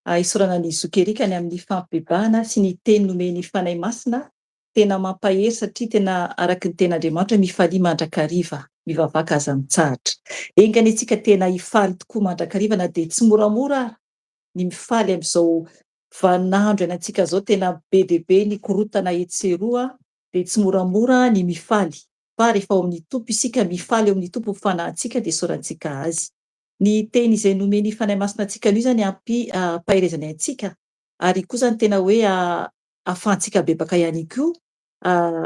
Isaorana an'i Zoky Eric ny amin'ny fampibebahana sy ny teny nomen'ny Fanahy Masina. Tena mampahery satria tena araka ny tenin'Andriamanitra hoe mifalia mandrakariva, mivavaka aza mitsahatra. Enga anie tsika tena hifaly tokoa mandrakariva na dia tsy moramora ara ny mifaly amin'izao vaninandro iainantsika izao, tena be dia be ny korontana etsy sy eroa dia tsy moramora ny mifaly fa rehefa ao amin'ny Tompo isika, mifaly ao amin'ny Tompo ny fanahintsika dia isaorantsika Azy. Ny teny izay nomen'ny Fanahy Masina antsika anio izany ampy-paherezany antsika ary koa izany tena hoe ahafahantsika mibebaka ihany koa,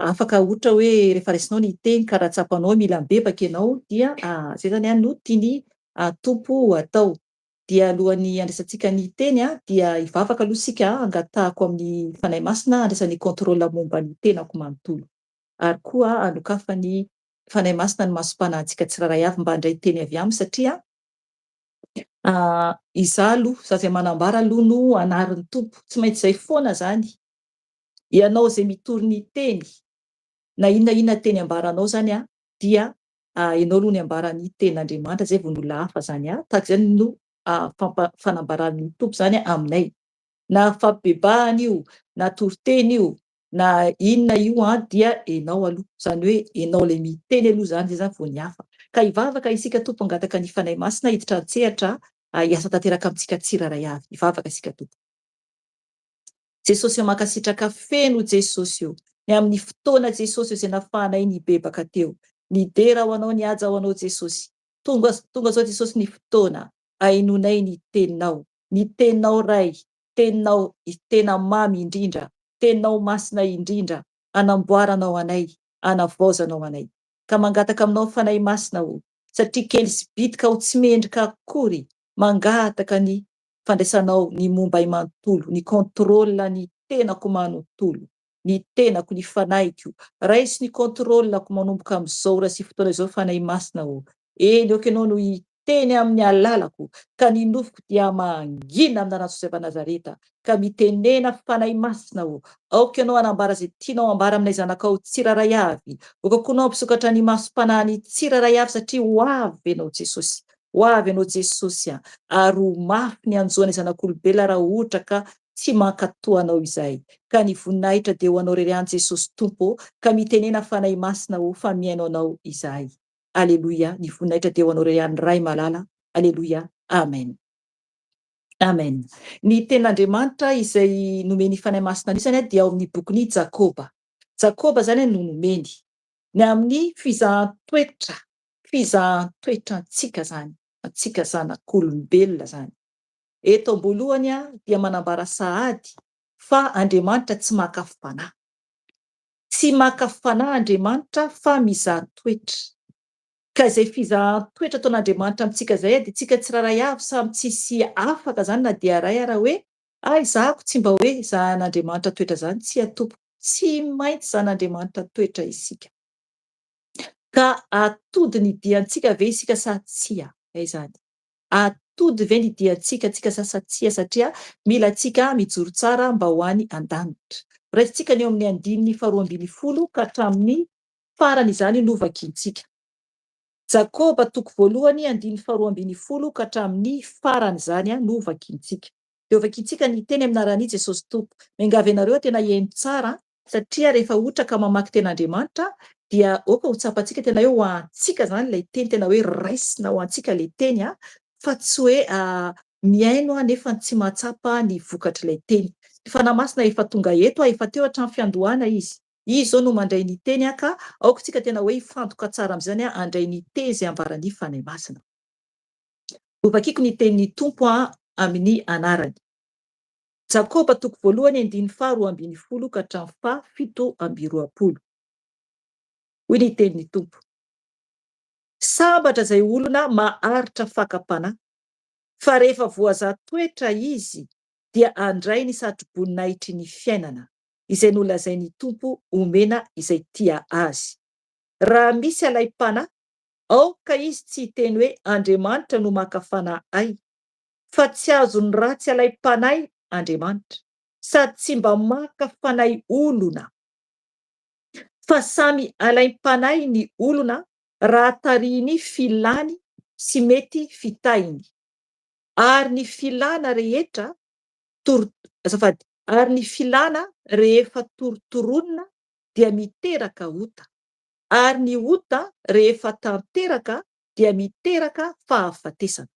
afaka ohatra hoe rehefa raisinao ny teny ka raha tsapanao hoe mila mibebaka ianao dia izay izany no tian'ny Tompo ho atao. Dia alohan'ny handraisantsika ny teny dia hivavaka aloha isika hangatahako amin'ny Fanahy Masina handraisany contrôle momba ny tenako manontolo ary koa hanokafan'ny Fanahy Masina ny masom-panahintsika tsirairay avy mba handray teny avy aminy satria Izaho aloha, izaho izay manambara aloha no anarin'ny Tompo. Tsy maintsy izay foana izany. Ianao izay mitory ny teny, na inona inona teny ambaranao izany dia ianao aloha ny ambaran'ny tenin'Andriamanitra izay vao ny olona hafa izany. Tahaka izay no fanambaran'ny Tompo izany aminay. Na fampibebahana io, na toriteny io, na inona io an dia enao aloha, izany hoe enao ilay miteny aloha izany zay izany vao ny hafa. Ka hivavaka isika Tompo hangataka ny Fanahy Masina hiditra an-tsehatra hiasa tanteraka amintsika tsirairay avy. Hivavaka isika Tompo. Jesosy ô mankasitraka feno Jesosy ô ny amin'ny fotoana Jesosy ô izay nafahanay nibebaka teo. Nidera ho Anao nihaja ho Anao Jesosy. Tonga tonga zao Jesosy ny fotoana ahenonay ny teninao. Ny teninao Ray Teninao tena mamy indrindra, Teninao masina indrindra, anamboaranao anay, anavaozanao anay. Ka mangataka aminao Fanahy Masina o, satria kely sy bitika aho tsy mendrika akory, mangataka ny fandraisanao ny momba ahy manontolo, ny contrôle ny tenako manontolo, ny tenako, ny fanahiko, raiso ny contrôle-ko manomboka amin'izao ora sy fotoana izao Fanahy Masina o, eny aoka Ianao no Teny amin'ny alalako, ka ny nofoko dia mangina amin'ny anaran'i Josefa Nazareta, ka mitenena Fanahy Masina ô, aoka Ianao hanambara izay tianao hambara aminay zanakao tsirairay avy, aoka koa Ianao hampisokatra ny masom-panahin'ny tsirairay avy satria ho avy Ianao Jesosy, ho avy Ianao Jesosy a, ary ho mafy ny hanjo anay zanak'olombelona raha ohatra ka tsy mankatò Anao izahay, ka ny voninahitra dia ho Anao irery ihany Jesosy Tompo ô, ka mitenena Fanahy Masina ô, fa mihaino Anao izahay. Aleloia ny voninahitra dia ho anao irery ihany Ray malala Aleloia Amen Amen Ny tenin'Andriamanitra izay nomen'ny Fanahy Masina anisany dia ao amin'ny bokin'i Jakoba Jakoba izany no nomeny ny amin'ny fizahan-toetra fizahan-toetra antsika izany antsika zanak'olombelona izany eto am-boalohany dia manambara sahady fa Andriamanitra tsy maka fanahy Tsy maka fanahy Andriamanitra fa mizaha toetra. Ka izay fizahan-toetra ataon'Andriamanitra amintsika izay dia tsika tsirairay avy samy tsisy afaka izany na dia iray ara hoe hay zahako tsy mba hoe zahan'Andriamanitra toetra izany, tsia tompoko, tsy maintsy zahan'Andriamanitra toetra isika. Ka atody ny diantsika ve isika sa tsia? Izay izany. Atody ve ny diantsika tsika sa sa tsia satria mila antsika mijoro tsara mba ho any an-danitra. Raisintsika ny eo amin'ny andininy faharoa ambinifolo ka hatramin'ny farany izany no vakintsika. Jakoba toko voalohany andininy faharoa ambinifolo ka hatramin'ny farany izany no vakintsika. Dia hovakintsika ny teny amin'ny anaran'i Jesosy Tompo. Miangavy anareo tena hihaino tsara satria rehefa ohatra ka mamaky ten'Andriamanitra dia aoka ho tsapantsika tena hoe ho antsika izany ilay teny, tena hoe raisina ho antsika ilay teny fa tsy hoe mihaino nefa tsy mahatsapa ny vokatr'ilay teny. Ny Fanahy Masina efa tonga eto, efa teo hatramin'ny fiandohana Izy. Izy izao no mandray ny teny ka aoka isika tena hoe hifantoka tsara amin'izany handray ny teny izay ambaran'ny Fanahy Masina. Hovakiko ny tenin'ny Tompo amin'ny anarany. Jakoba toko voalohany andininy faha 12 ka hatramin'ny faha 27. Hoy ny tenin'ny Tompo, Sambatra izay olona maharitra fakam-panahy, fa rehefa voazaha toetra izy, dia handray ny satroboninahitry ny fiainana, izay nolazain'ny Tompo homena izay tia Azy. Raha misy alaim-panahy, aoka izy tsy hiteny hoe Andriamanitra no maka fanahy ahy, fa tsy azon'ny ratsy alaim-panahy Andriamanitra, sady tsy mba maka fanahy olona. Fa samy alaim-panahy ny olona raha tarihiny filany sy mety fitahiny. Ary ny filana rehetra tor azafady, ary ny filana rehefa torotoronina dia miteraka ota, ary ny ota rehefa tanteraka dia miteraka fahafatesana.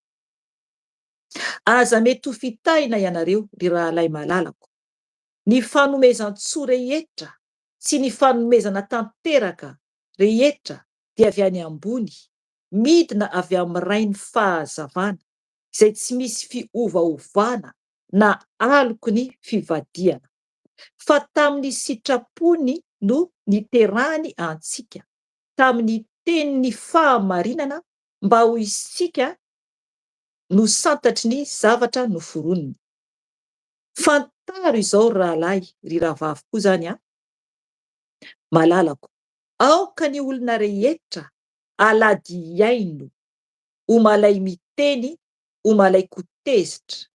Aza mety ho fitahina ianareo, ry rahalahy malalako. Ny fanomezan-tsoa rehetra sy ny fanomezana tanteraka rehetra dia avy any ambony, midina avy amin'ny Rain'ny fahazavana, izay tsy misy fiovaovana na aloky ny fivadihana. Fa tamin'ny sitrapony no niterahany antsika, tamin'ny tenin'ny fahamarinana, mba ho isika no santatry ny zavatra noforoniny. Fantaro izao ry rahalahy, ry rahavavy koa izany an! Malalako, aoka ny olona rehetra alady hihaino, ho malay miteny, ho malay ko tezitra.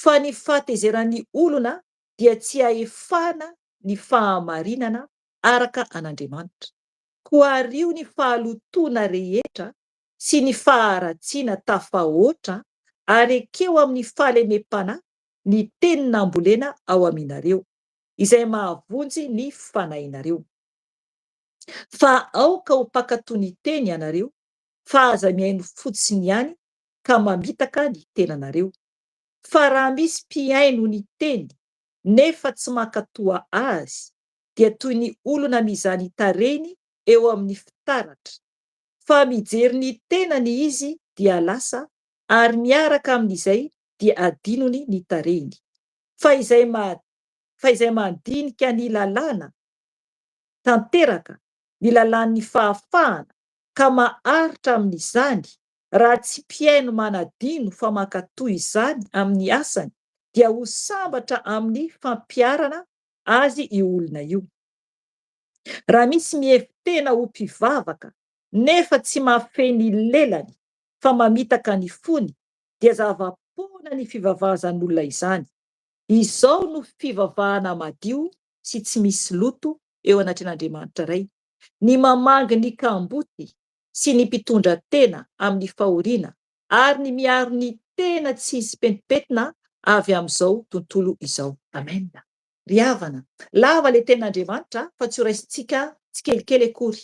Fa ny fahatezeran'ny olona dia tsy ahefana ny fahamarinana araka an'Andriamanitra. Koa ario ny fahalotoana rehetra sy ny faharatsiana tafahoatra ary ekeo amin'ny fahalemem-panahy ny teny nambolena ao aminareo, izay mahavonjy ny fanahinareo. Fa aoka ho mpankatò ny teny ianareo, fa aza mihaino fotsiny ihany ka mamitaka ny tenanareo. Fa raha misy mpihaino ny teny nefa tsy mankatoa azy, dia toy ny olona mizaha ny tarehiny eo amin'ny fitaratra, fa mijery ny tenany izy dia lasa, ary miaraka amin'izay dia adinony ny tarehiny. Fa izay fa izay mandinika ny lalàna tanteraka, ny lalàn'ny fahafahana, ka maharitra amin'izany, raha tsy mpihaino manadino fa mankatò izany amin'ny asany, dia ho sambatra amin'ny fampiharana azy io olona io. Raha misy mihevi-tena ho mpivavaka nefa tsy mahafehy ny lelany fa mamitaka ny fony, dia zava-poana ny fivavahan'izany olona izany. Izao no fivavahana madio sy tsy misy loto eo anatrehan'Andriamanitra Ray, ny mamangy ny kamboty sy ny mpitondra tena amin'ny fahoriana ary ny miaro ny tena tsy hisy pentimpentina avy amin'izao tontolo izao. Amen. Ry havana, lava ilay tenin'Andriamanitra fa tsy ho raisintsika tsikelikely akory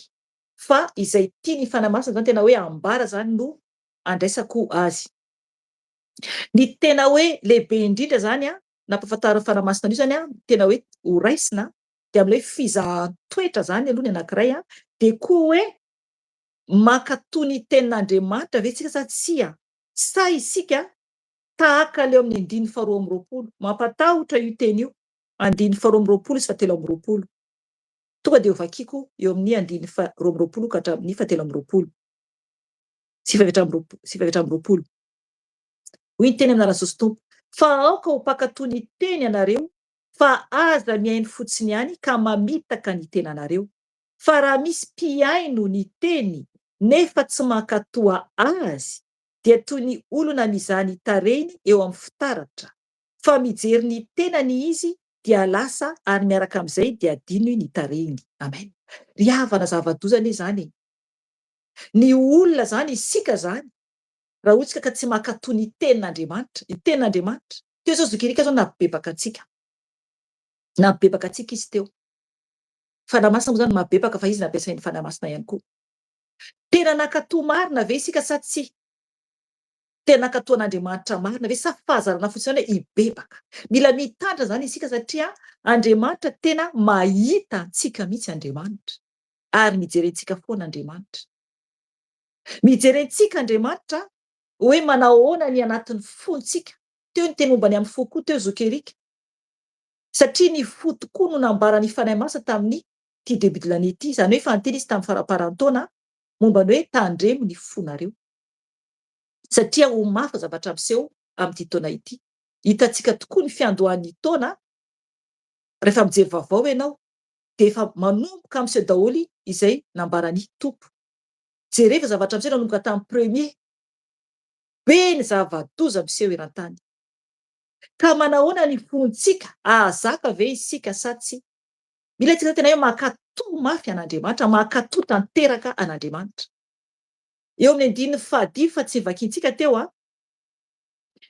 fa izay tian'ny Fanahy Masina izany tena hoe ambara izany no andraisako azy. Ny tena hoe lehibe indrindra izany nampahafantarin'ny Fanahy Masina an'io izany tena hoe ho raisina dia amin'ilay hoe fizahan-toetra izany aloha ny anankiray dia koa hoe mankatò ny tenin'Andriamanitra ve isika sa tsia? Sa isika tahaka ilay eo amin'ny andininy faharoa amby 20. Mampatahotra io teny io, andininy faharoa amby 20 sy fahatelo amby 20. Tonga dia hovakiko eo amin'ny andininy faharoa amby 20 ka hatramin'ny fahatelo amby 20 sy fahefatra amby 20 sy fahefatra amby 20. Hoy ny teny amin'ny anaran'i Jesosy Tompo, Fa aoka ho mpankatò ny teny ianareo, fa aza mihaino fotsiny ihany ka mamitaka ny tenanareo. Fa raha misy mpihaino ny teny nefa tsy mankatoa azy, dia toy ny olona mizaha ny tarehiny eo amin'ny fitaratra, fa mijery ny tenany izy dia lasa ary miaraka amin'izay dia adinony ny tarehiny. Amen. Ry havana zava-doza anie izany e! Ny olona izany, isika izany, raha ohatsy ka tsy mankatò ny tenin'Andriamanitra, ny tenin'Andriamanitra, teo izao Zoky Eric izao nampibebaka antsika, nampibebaka antsika izy teo. Fanahy Masina moa izany mampibebaka fa izy nampiasain'ny Fanahy Masina ihany koa. Tena nankatò marina ve isika sa tsia? Tena nankatò an'Andriamanitra marina ve sa fahazarana fotsiny ihany hoe hibebaka? Mila mitandrina izany isika satria Andriamanitra tena mahita antsika mihitsy Andriamanitra ary mijery antsika foana Andriamanitra. Mijery antsika Andriamanitra hoe manao ahoana ny anatin'ny fontsika. Teo ny teny momba ny amin'ny fo koa teo Zoky Eric. Satria ny fo tokoa no nambaran'ny Fanahy Masina tamin'ny ity début de l'année ity, izany hoe efa niteny izy tamin'ny faramparan-taona momba ny hoe tandremo ny fonareo satria ho mafy ny zavatra miseho amin'ity taona ity. Hitantsika tokoa ny fiandohan'ny taona, rehefa mijery vaovao ianao dia efa manomboka miseho daholo izay nambaran'ny Tompo. Jerevo zavatra miseho nanomboka tamin'ny premier. Be ny zava-doza miseho eran-tany. Ka manahoana ny fontsika, ahazaka ve isika sa tsia? Mila isika tena hoe mankatò mafy an'Andriamanitra, mankatò tanteraka an'Andriamanitra. Eo amin'ny andininy fahadimy fa tsy vakintsika teo a,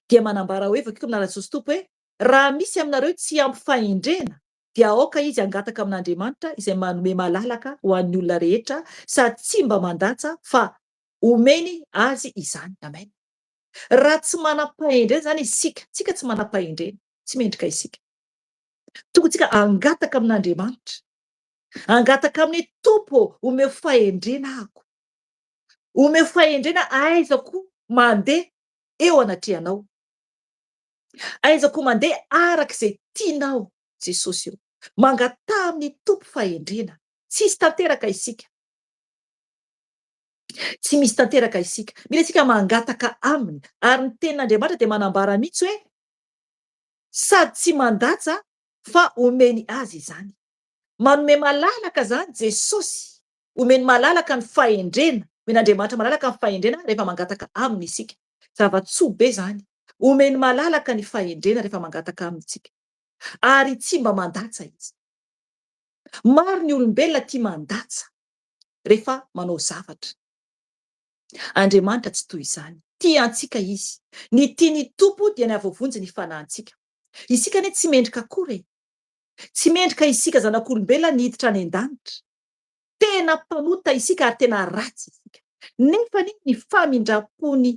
dia manambara hoe, vakiko amin'ny anaran'i Jesosy Tompo hoe, raha misy aminareo tsy ampy fahendrena, dia aoka izy hangataka amin'Andriamanitra izay manome malalaka ho an'ny olona rehetra sady tsy mba mandatsa fa omeny azy izany. Amen. Raha tsy manam-pahendrena izany isika, tsika tsy manam-pahendrena, tsy mendrika isika. Tokony tsika hangataka amin'Andriamanitra. Hangataka aminy hoe Tompo ô, omeo fahendrena ahako. Omeo fahendrena ahaizako mandeha eo anatrehanao. Ahaizako mandeha araka izay tianao Jesosy ô. Mangataha amin'ny Tompo fahendrena. Tsisy tanteraka isika. Tsy misy tanteraka isika. Mila isika mangataka Aminy. Ary ny Tenin'Andriamanitra dia manambara mihitsy hoe sady tsy mandatsa fa omeny azy izany. Manome malalaka izany Jesosy. Omeny malalaka ny fahendrena. Omen'Andriamanitra malalaka ny fahendrena rehefa mangataka Aminy isika. Zava-tsoa be izany. Omeny malalaka ny fahendrena rehefa mangataka Aminy isika. Ary tsy mba mandatsa Izy. Maro ny olombelona tia mandatsa rehefa manao zavatra. Andriamanitra tsy toy izany. Tia antsika Izy. Ny tian'ny Tompo dia ny hahavoavonjy ny fanahintsika. Isika anie tsy mendrika akory e! Tsy mendrika isika zanak'olombelona ny hiditra any an-danitra. Tena mpanota isika ary tena ratsy isika. Nefa anie ny famindram-pon'ny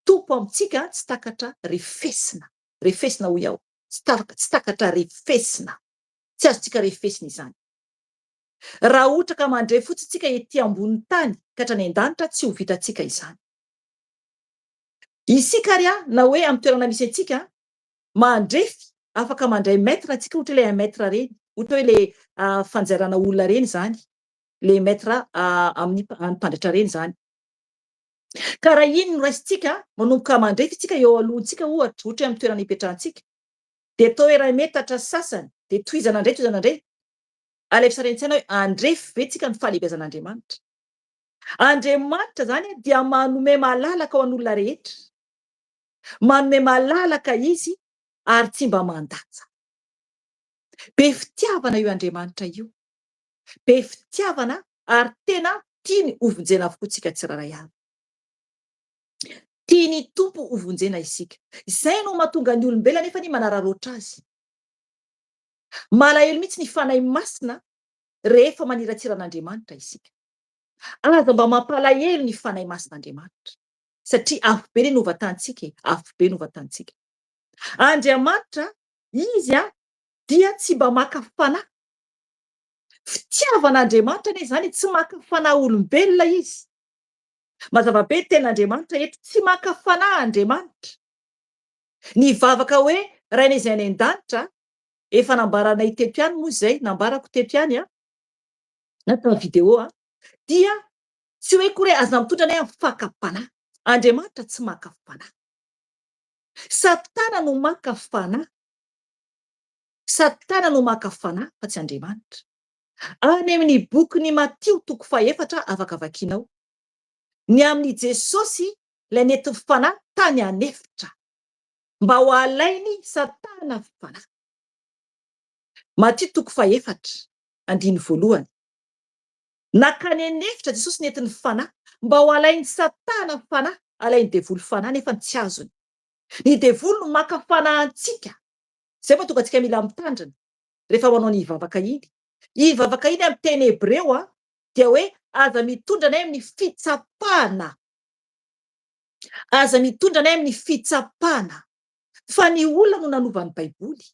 Tompo amintsika tsy takatra refesina. Refesina hoy aho. Tsy takatra refesina. Tsy azontsika refesina izany. Raha ohatra ka mandre fotsiny tsika ety ambonin'ny tany ka hatrany an-danitra tsy ho vitantsika izany. Isika ary na hoe amin'ny toerana misy antsika mandrefy afaka mandray mètre tsika ohatra hoe le un mètre reny, ohatra hoe le fanjairana olona reny izany, le mètre amin'ny mpandratra reny izany. Ka raha iny no raisintsika, manomboka mandrefy isika eo alohantsika ohatra, ohatra hoe amin'ny toerana ipetrahantsika, dia atao hoe iray metatra sasany, dia tohizana indray, tohizana indray, Alaivo sary an-tsaina hoe handrefy ve tsika ny fahalehibeazan'Andriamanitra? Andriamanitra izany dia manome malalaka ho an'olona rehetra. Manome malalaka Izy ary tsy mba mandatsa. Be fitiavana io Andriamanitra io. Be fitiavana ary tena tiany hovonjena avokoa tsika tsirairay avy. Tian'ny Tompo hovonjena isika. Izay no mahatonga ny olombelona nefa anie manararaotra Azy. Malahelo mihitsy ny Fanahy Masina rehefa maniratsira an'Andriamanitra isika. Aza mba mampalahelo ny Fanahy Masin'Andriamanitra. Satria afobe anie no vatantsika e, afobe no vatantsika. Andriamanitra, Izy dia tsy mba maka fanahy. Fitiavan'Andriamanitra anie izany e, tsy maka fanahy olombelona Izy. Mazava be ny tenin'Andriamanitra eto, tsy maka fanahy Andriamanitra. Ny vavaka hoe Rainay izay any an-danitra, efa nambaranay teto ihany moa izay, nambarako teto ihany an, na tamin'ny vidéo an, dia tsy hoe akory hoe aza mitondra anay amin'ny fakam-panahy. Andriamanitra tsy maka fanahy. Satana no maka fanahy. Satana no maka fanahy fa tsy Andriamanitra. Any amin'ny bokin'i Matio toko fahefatra afaka vakianao. Ny amin'i Jesosy ilay nentin'ny fanahy tany an'efitra mba ho alain'i Satana fanahy. Matio toko fahefatra, andininy voalohany. Nankany an'efitra Jesosy nentin'ny fanahy mba ho alain'i Satana fanahy, alain'ny devoly fanahy nefa tsy azony. Ny devoly no maka fanahy antsika. Izay mahatonga antsika mila mitandrina rehefa manao ny vavaka iny. Iny vavaka iny amin'ny teny hebreo dia hoe aza mitondra anay amin'ny fitsapana. Aza mitondra anay amin'ny fitsapana. Fa ny olona no nanova ny Baiboly,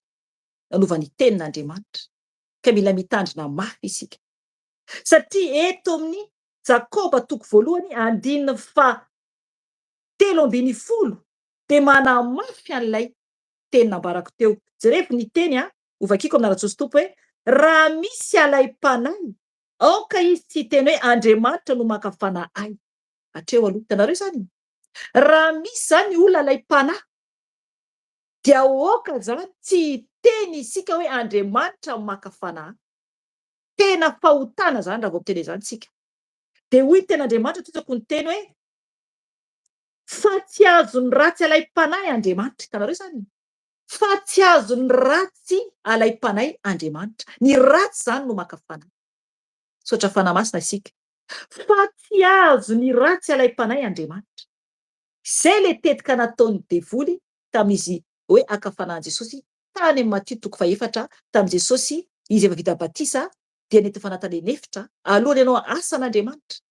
nanova ny Tenin'Andriamanitra. Ka mila mitandrina mafy isika. Satria eto amin'ny Jakoba toko voalohany andininy faha 13 dia manamafy an'ilay teny nambarako teo. Jerevo ny teny a, hovakiko amin'ny anaran'i Jesosy Tompo hoe, raha misy alaim-panahy, aoka izy tsy hiteny hoe Andriamanitra no maka fanahy ahy. Hatreo aloha. Hitanareo izany? Raha misy izany olona alaim-panahy, Dia aoka izany tsy hiteny isika hoe Andriamanitra maka fanahy. Tena fahotana izany raha vao miteny izany isika. Dia hoy ny tenin'Andriamanitra, tohizako ny teny hoe, Fa tsy azon'ny ratsy alaim-panahy Andriamanitra. Hitanareo izany? Fa tsy azon'ny ratsy alaim-panahy Andriamanitra. Ny ratsy izany no maka fanahy. Misaotra Fanahy Masina isika. Fa tsy azon'ny ratsy alaim-panahy Andriamanitra. Izay ilay tetika nataon'ny devoly tamin'izy hoe haka fanahy an'i Jesosy tany amin'ny Matio toko fahefatra, tamin'i Jesosy izy efa vita batisa dia nentin'ny fanahy tany an'efitra alohan'ny hanao asan'Andriamanitra.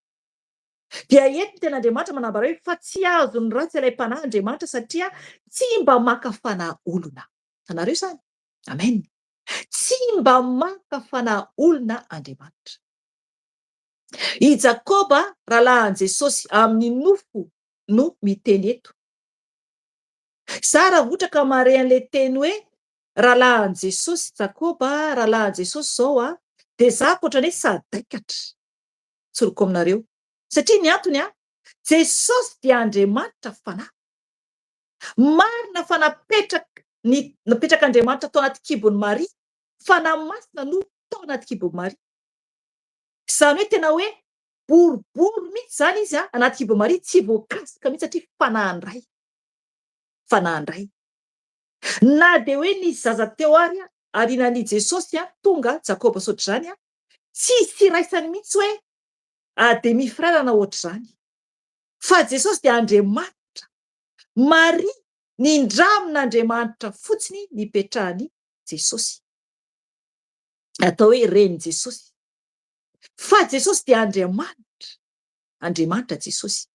Dia eto ny tenin'Andriamanitra manambara hoe fa tsy azon'ny ratsy alaim-panahy Andriamanitra satria tsy mba maka fanahy olona. Hitanareo izany? Amen. Tsy mba maka fanahy olona Andriamanitra. I Jakoba rahalahin'i Jesosy amin'ny nofo no miteny eto. Za raha ohatra ka mahare an'ilay teny hoe rahalahin'i Jesosy, Jakoba rahalahin'i Jesosy izao a, dia za ohatran'ny hoe sadaikatra. Tsoriko aminareo. Satria ny antony a, Jesosy dia Andriamanitra Fanahy. Marina fa napetraka ny napetrak'Andriamanitra tao anaty kibon'i Maria, Fanahy Masina no tao anaty kibon'i Maria. Izany hoe tena hoe boribory mihitsy izany izy a, anaty kibon'i Maria, tsy voakasika mihitsy satria Fanahin'ny Ray. Fanahin'ny Ray. Na dia hoe nisy zaza teo ary aorianan'i Jesosy tonga, Jakoba sy ohatr'izany, tsisy iraisany mihitsy hoe demi frère na ohatr'izany. Fa Jesosy dia Andriamanitra. Maria nindramin'Andriamanitra fotsiny nipetrahan'i Jesosy. Atao hoe renin'i Jesosy. Fa Jesosy dia Andriamanitra. Andriamanitra Jesosy.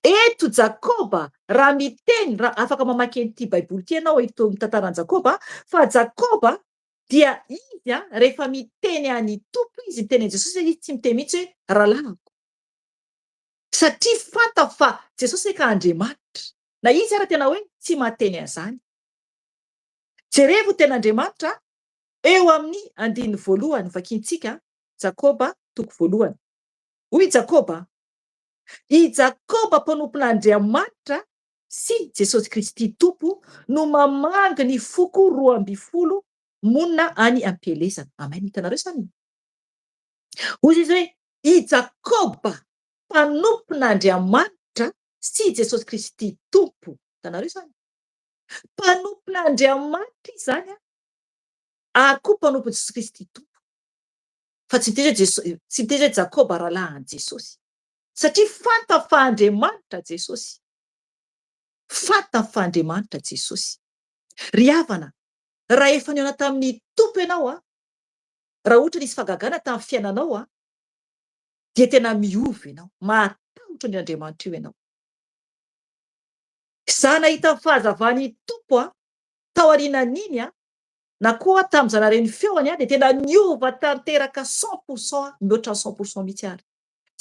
Eto Jakoba raha miteny, raha afaka mamaky an'ity Baiboly ity ianao eto amin'ny tantaran'i Jakoba, fa Jakoba dia izy rehefa miteny an'i Tompo izy, miteny an'i Jesosy izy tsy miteny mihitsy hoe rahalahiko. Satria fantany fa Jesosy eka Andriamanitra. Na izy ara tena hoe tsy mahateny an'izany. Jerevo ny tenin'Andriamanitra eo amin'ny andininy voalohany vakintsika, Jakoba toko voalohany. Hoy i Jakoba, I Jakoba mpanompon'Andriamanitra sy Jesosy Kristy Tompo no mamangy ny foko 12 monina any am-pielezana. Amen. Hitanareo izany? Hoy izy hoe, I Jakoba mpanompon'Andriamanitra sy Jesosy Kristy Tompo. Hitanareo izany? Mpanompon'Andriamanitra izy izany, ary koa mpanompon'i Jesosy Kristy Tompo. Fa tsy miteny hoe Jesosy, tsy miteny hoe Jakoba rahalahin'i Jesosy. Satria fantany fa Andriamanitra Jesosy. Fantany fa Andriamanitra Jesosy. Ry havana, raha efa nihaona tamin'ny Tompo ianao, raha ohatra nisy fahagagana tamin'ny fiainanao, dia tena miova ianao. Mahatahotra an'io Andriamanitra io ianao. Izaho nahita ny fahazavan'ny Tompo tao aorianan'iny, na koa tamin'izaho nahare ny feony, dia tena niova tanteraka 100% mihoatra ny 100% mihitsy ary.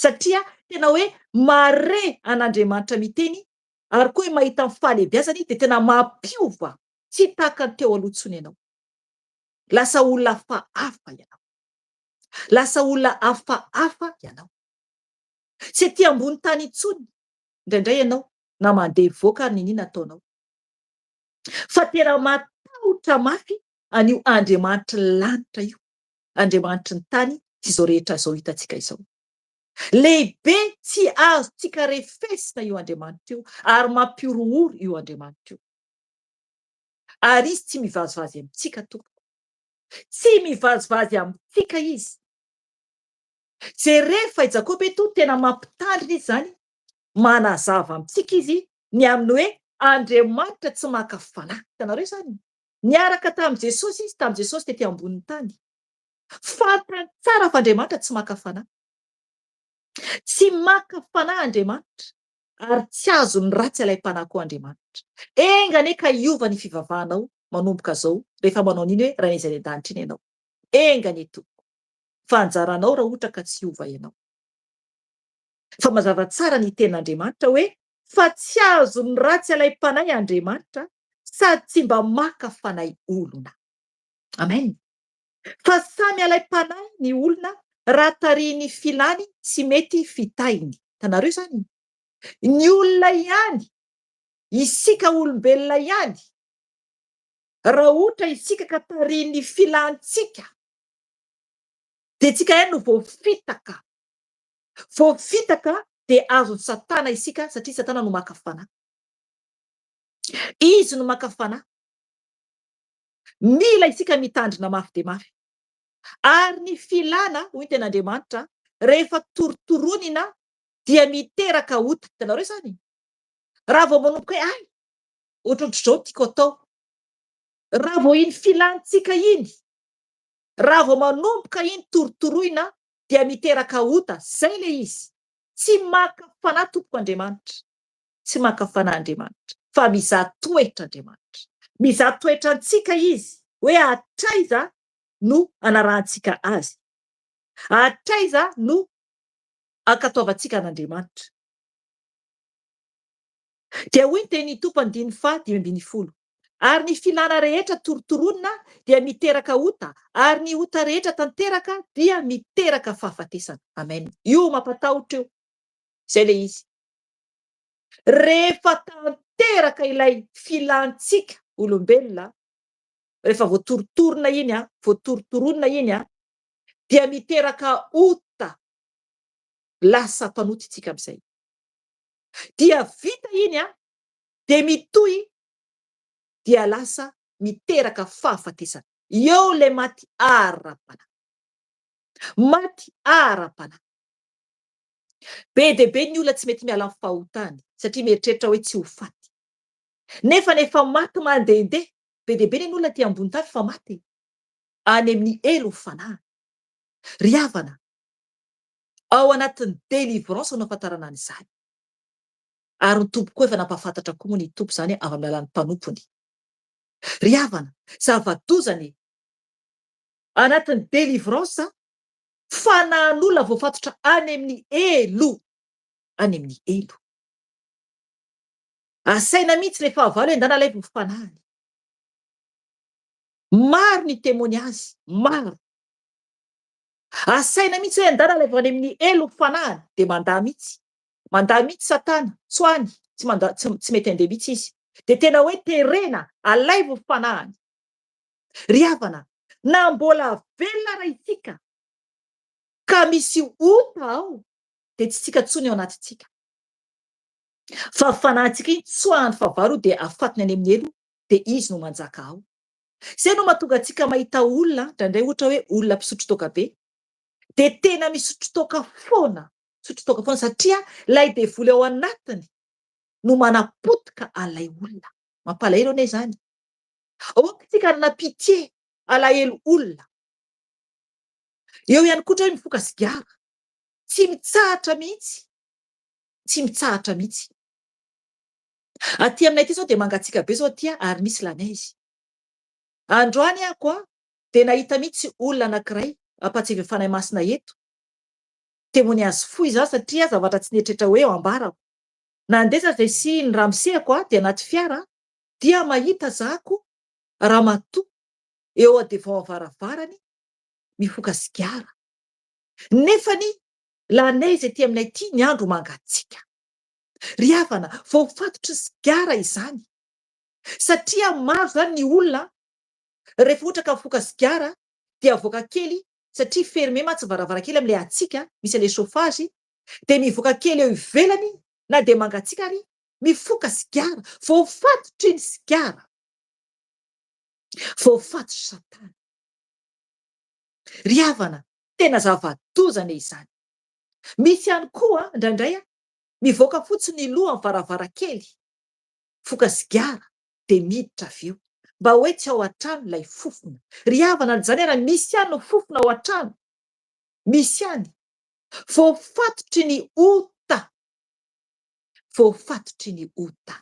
Satria tena hoe mahare an'Andriamanitra miteny ary koa hoe mahita ny fahalehibiazany dia tena mampiova tsy tahaka ny teo aloha intsony ianao. Lasa olona hafahafa ianao. Lasa olona hafahafa ianao. Tsy ety ambony tany intsony indraindray ianao na mandeha mivoaka ary niniana ataonao. Fa tena matahotra mafy an'io Andriamanitry ny lanitra io, Andriamanitry ny tany sy izao rehetra izao hitantsika izao. Lehibe tsy azontsika refesina io Andriamanitra io ary mampihorohoro io Andriamanitra io. Ary Izy tsy mivazivazy amintsika tompoko. Tsy mivazivazy amintsika Izy. Jereo fa i Jakoba eto tena mampitandrina izy izany, manazava amintsika izy ny amin'ny hoe Andriamanitra tsy maka fanahy. Hitanareo izany? Niaraka tamin'i Jesosy izy, tamin'i Jesosy tety ambonin'ny tany. Fantany tsara fa Andriamanitra tsy maka fanahy. Tsy maka fanahy Andriamanitra, ary tsy azon'ny ratsy alaim-panahy koa Andriamanitra. Enga anie ka hiova ny fivavahanao manomboka izao, rehefa manao an'iny hoe Rainay izay any an-danitra iny ianao. Enga anie Tompoko. Fa anjaranao raha ohatra ka tsy hiova ianao. Fa mazava tsara ny tenin'Andriamanitra hoe fa tsy azon'ny ratsy alaim-panahy Andriamanitra sady tsy mba maka fanahy olona. Amen. Fa samy alaim-panahy ny olona raha tarihin'ny filany sy mety fitahiny. Hitanareo izany? Ny olona ihany, isika olombelona ihany. Raha ohatra isika ka tarihin'ny filantsika dia tsika ihany no voafitaka. Voafitaka dia azon'i Satana isika satria Satana no maka fanahy. Izy no maka fanahy. Mila isika mitandrina mafy dia mafy. Ary ny filana, hoy ny tenin'Andriamanitra, rehefa torotoronina dia miteraka ota. Hitanareo izany? Raha vao manomboka hoe ay, ohatrohatr'izao no tiako atao. Raha vao iny filantsika iny, raha vao manomboka iny torotoroina dia miteraka ota. Izay ilay izy. Tsy maka fanahy tompoko Andriamanitra. Tsy maka fanahy Andriamanitra fa mizaha toetra Andriamanitra. Mizaha toetra antsika Izy hoe hatraiza no anarahantsika Azy. Hatraiza no ankatoavantsika an'Andriamanitra. Dia hoy ny tenin'ny Tompo andininy faha 15, Ary ny filana rehetra torotoronina dia miteraka ota, ary ny ota rehetra tanteraka dia miteraka fahafatesana. Amen. Io mampatahotra io. Izay ilay izy. Rehefa tanteraka ilay filantsika olombelona, rehefa voatorotorona iny, voatorotoronina iny, dia miteraka ota. Lasa mpanota isika amin'izay. Dia vita iny dia mitohy dia lasa miteraka fahafatesana. Eo ilay maty ara-panahy. Maty ara-panahy. Be dia be ny olona tsy mety miala amin'ny fahotany satria mieritreritra hoe tsy ho faty. Nefa ny efa maty mandehandeha, be dia be ny olona aty ambony tany efa maty e. Any amin'ny helo ny fanahiny. Ry havana, ao anatin'ny délivrance no ahafantarana an'izany. Ary ny Tompo koa efa nampahafantatra koa moa ny Tompo izany avy amin'ny alalan'ny mpanompony. Ry havana, zava-doza anie. Anatin'ny délivrance, fanahin'olona voafatotra any amin'ny helo. Any amin'ny helo. Asaina mihitsy ilay fahavalo hoe ndana alaivo ny fanahiny. Maro ny témoignage, maro. Asaina mihitsy hoe ndana alaivo any amin'ny helo ny fanahiny, dia mandà mihitsy. Mandà mihitsy satana, tsoany, tsy mandà, tsy, tsy mety handeha mihitsy izy. Dia tena hoe terena, alaivo ny fanahiny. Ry havana, na mbola velona ara isika, ka misy ota ao, dia tsy tsika intsony ao anatintsika. Fa fanahintsika iny tsoahan'ny fahavalo dia afatony any amin'ny helo, dia izy no manjaka ao. Izay no mahatonga antsika mahita olona, indraindray ohatra hoe olona mpisotro toaka be, dia tena misotro toaka foana, misotro toaka foana satria ilay devoly ao anatiny no manapotika an'ilay olona. Mampalahelo anie izany. Aoka isika hanana pitié, alahelo olona. Eo ihany koa ohatra hoe mifoka sigara. Tsy mitsahatra mihitsy. Tsy mitsahatra mihitsy. Aty aminay aty izao dia mangatsiaka be izao aty ary misy la neige. Androany aho koa dia nahita mihitsy olona anankiray ampahatsiahin'ny Fanahy Masina eto. Témoignage fohy izany satria zavatra tsy nieritreritra hoe ambarako. Nandeha za izay sy ny ramosehako aty anaty fiara dia mahita zako ramatoa eo a devant varavarany mifoka sigara. Nefany la neige ety aminay ity ny andro mangatsiaka. Ry havana, voafatotry ny sigara izany. Satria maro izany ny olona rehefa ohatra ka mifoka sigara dia avoaka kely satria fermé mantsy ny varavarankely amin'ilay hatsiaka misy an'ilay chauffage dia mivoaka kely eo ivelany na dia mangatsiaka ary mifoka sigara, voafatotry ny sigara, voafatotry satana. Ry havana, tena zava-doza anie izany. Misy ihany koa indraindray mivoaka fotsiny ny loha amin'ny varavarankely, mifoka sigara dia miditra avy eo. Mba hoe tsy ao an-trano ilay fofona. Ry havana, na izany ara misy ihany ny fofona ao an-trano. Misy ihany. Voafatotry ny ota. Voafatotry ny ota.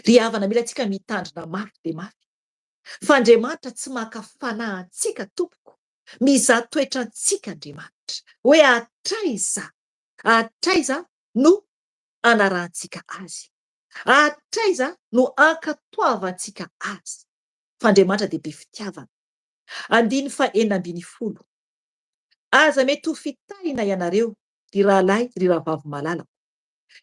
Ry havana, mila antsika mitandrina mafy dia mafy. Fa Andriamanitra tsy maka fanahy antsika tompoko. Mizaha toetra antsika Andriamanitra. Hoe hatraiza, hatraiza no anarahantsika Azy. Hatraiza no ankatoavantsika Azy. Fa Andriamanitra dia be fitiavana. Andininy faha 16. Aza mety ho fitahina ianareo, ry rahalahy, ry rahavavy malalako.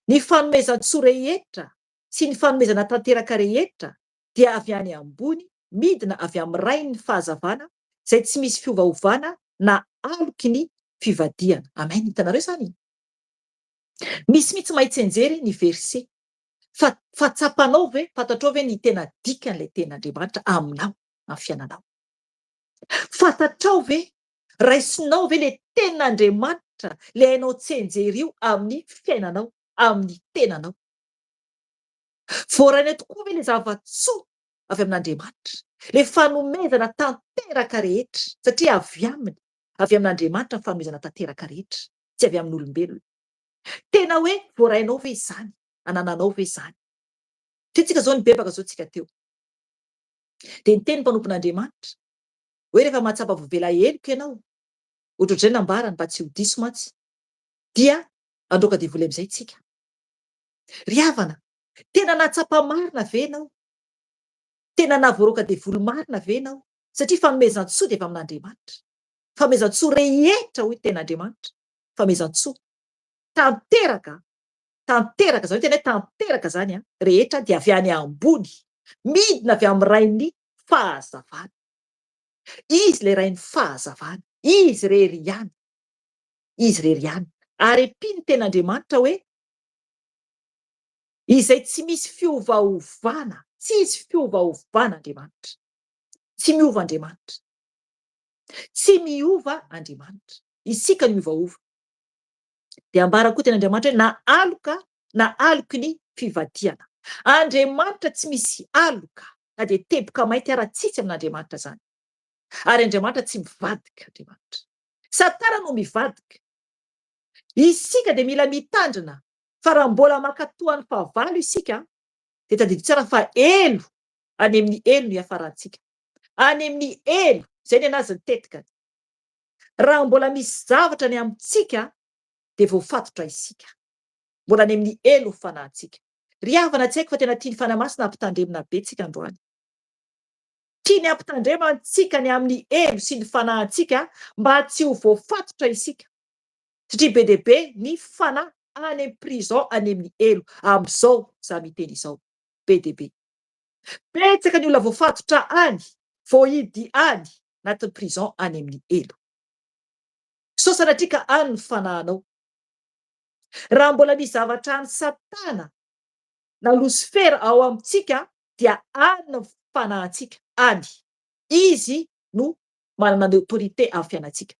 Ny fanomezan-tsoa rehetra sy ny fanomezana tanteraka rehetra. dia avy any ambony, midina avy amin'ny Rain'ny fahazavana, izay tsy misy fiovaovana na aloky ny fivadihana. Amen. Hitanareo izany? Misy mihitsy mahay tsianjery ny verset. Fa, fa tsapanao ve, fantatrao ve ny tena dikan'ilay tenin'Andriamanitra aminao, amin'ny fiainanao? Fantatrao ve, raisinao ve ilay tenin'Andriamanitra, ilay hainao tsianjery io amin'ny fiainanao, amin'ny tenanao? Voarainao tokoa ve ilay zava-tsoa avy amin'Andriamanitra, ilay fanomezana tanteraka rehetra, satria avy Aminy, avy amin'Andriamanitra ny fanomezana tanteraka rehetra, tsy avy amin'olombelona. Tena hoe voarainao ve izany? Anananao ve izany? Teo tsika izao nibebaka izao tsika teo. Dia niteny ny mpanompon'Andriamanitra hoe rehefa mahatsapa voavela heloka ianao, ohatrohatr'izay nambarany mba tsy ho diso mantsy, dia handroaka devoly amin'izay tsika. Ry havana, tena nahatsapa marina ve ianao? Tena nahavoaroaka devoly marina ve ianao? Satria fanomezan-tsoa dia avy amin'Andriamanitra. Fanomezan-tsoa rehetra hoy ny tenin'Andriamanitra. Fanomezan-tsoa. Tanteraka, tanteraka, izany hoe tena hoe tanteraka izany an, rehetra dia avy any ambony. Midina avy amin'ny Rain'ny fahazavana. Izy ilay Rain'ny fahazavana. Izy irery ihany. Izy irery ihany. Ary ampian'ny tenin'Andriamanitra hoe, Izay tsy misy fiovaovana, tsy hisy fiovaovana Andriamanitra. Tsy miova Andriamanitra. Tsy miova Andriamanitra. Isika no miovaova. Dia ambara koa tenin'Andriamanitra hoe na aloka na aloky ny fivadihana. Andriamanitra tsy misy aloka na dia teboka mainty ara tsitsy amin'Andriamanitra izany. Ary Andriamanitra tsy mivadika Andriamanitra. Satana no mivadika. Isika dia mila mitandrina fa raha mbola mankatoa ny fahavalo isika dia tadidio tsara fa helo, any amin'ny helo no hiafarantsika. Any amin'ny helo, izay ny anazy ny tetikany. Raha mbola misy zavatra any amintsika dia voafatotra isika. Mbola any amin'ny helo ny fanahintsika. Ry havana tsy haiko fa tena tian'ny Fanahy Masina hampitandremina be tsika androany. Tiany hampitandremantsika ny amin'ny helo sy ny fanahintsika mba tsy ho voafatotra isika. Satria be dia be ny fanahy any am prison any amin'ny helo amizao za miteny izao. Be dia be. Betsaka ny olona voafatotra any, voahidy any anatin'ny prison any amin'ny helo. Sao sanatria ka any ny fanahinao. Raha mbola misy zavatra any satana na losifera ao amintsika dia any ny fanahintsika, any. Izy no manana ny autorité amin'ny fiainantsika.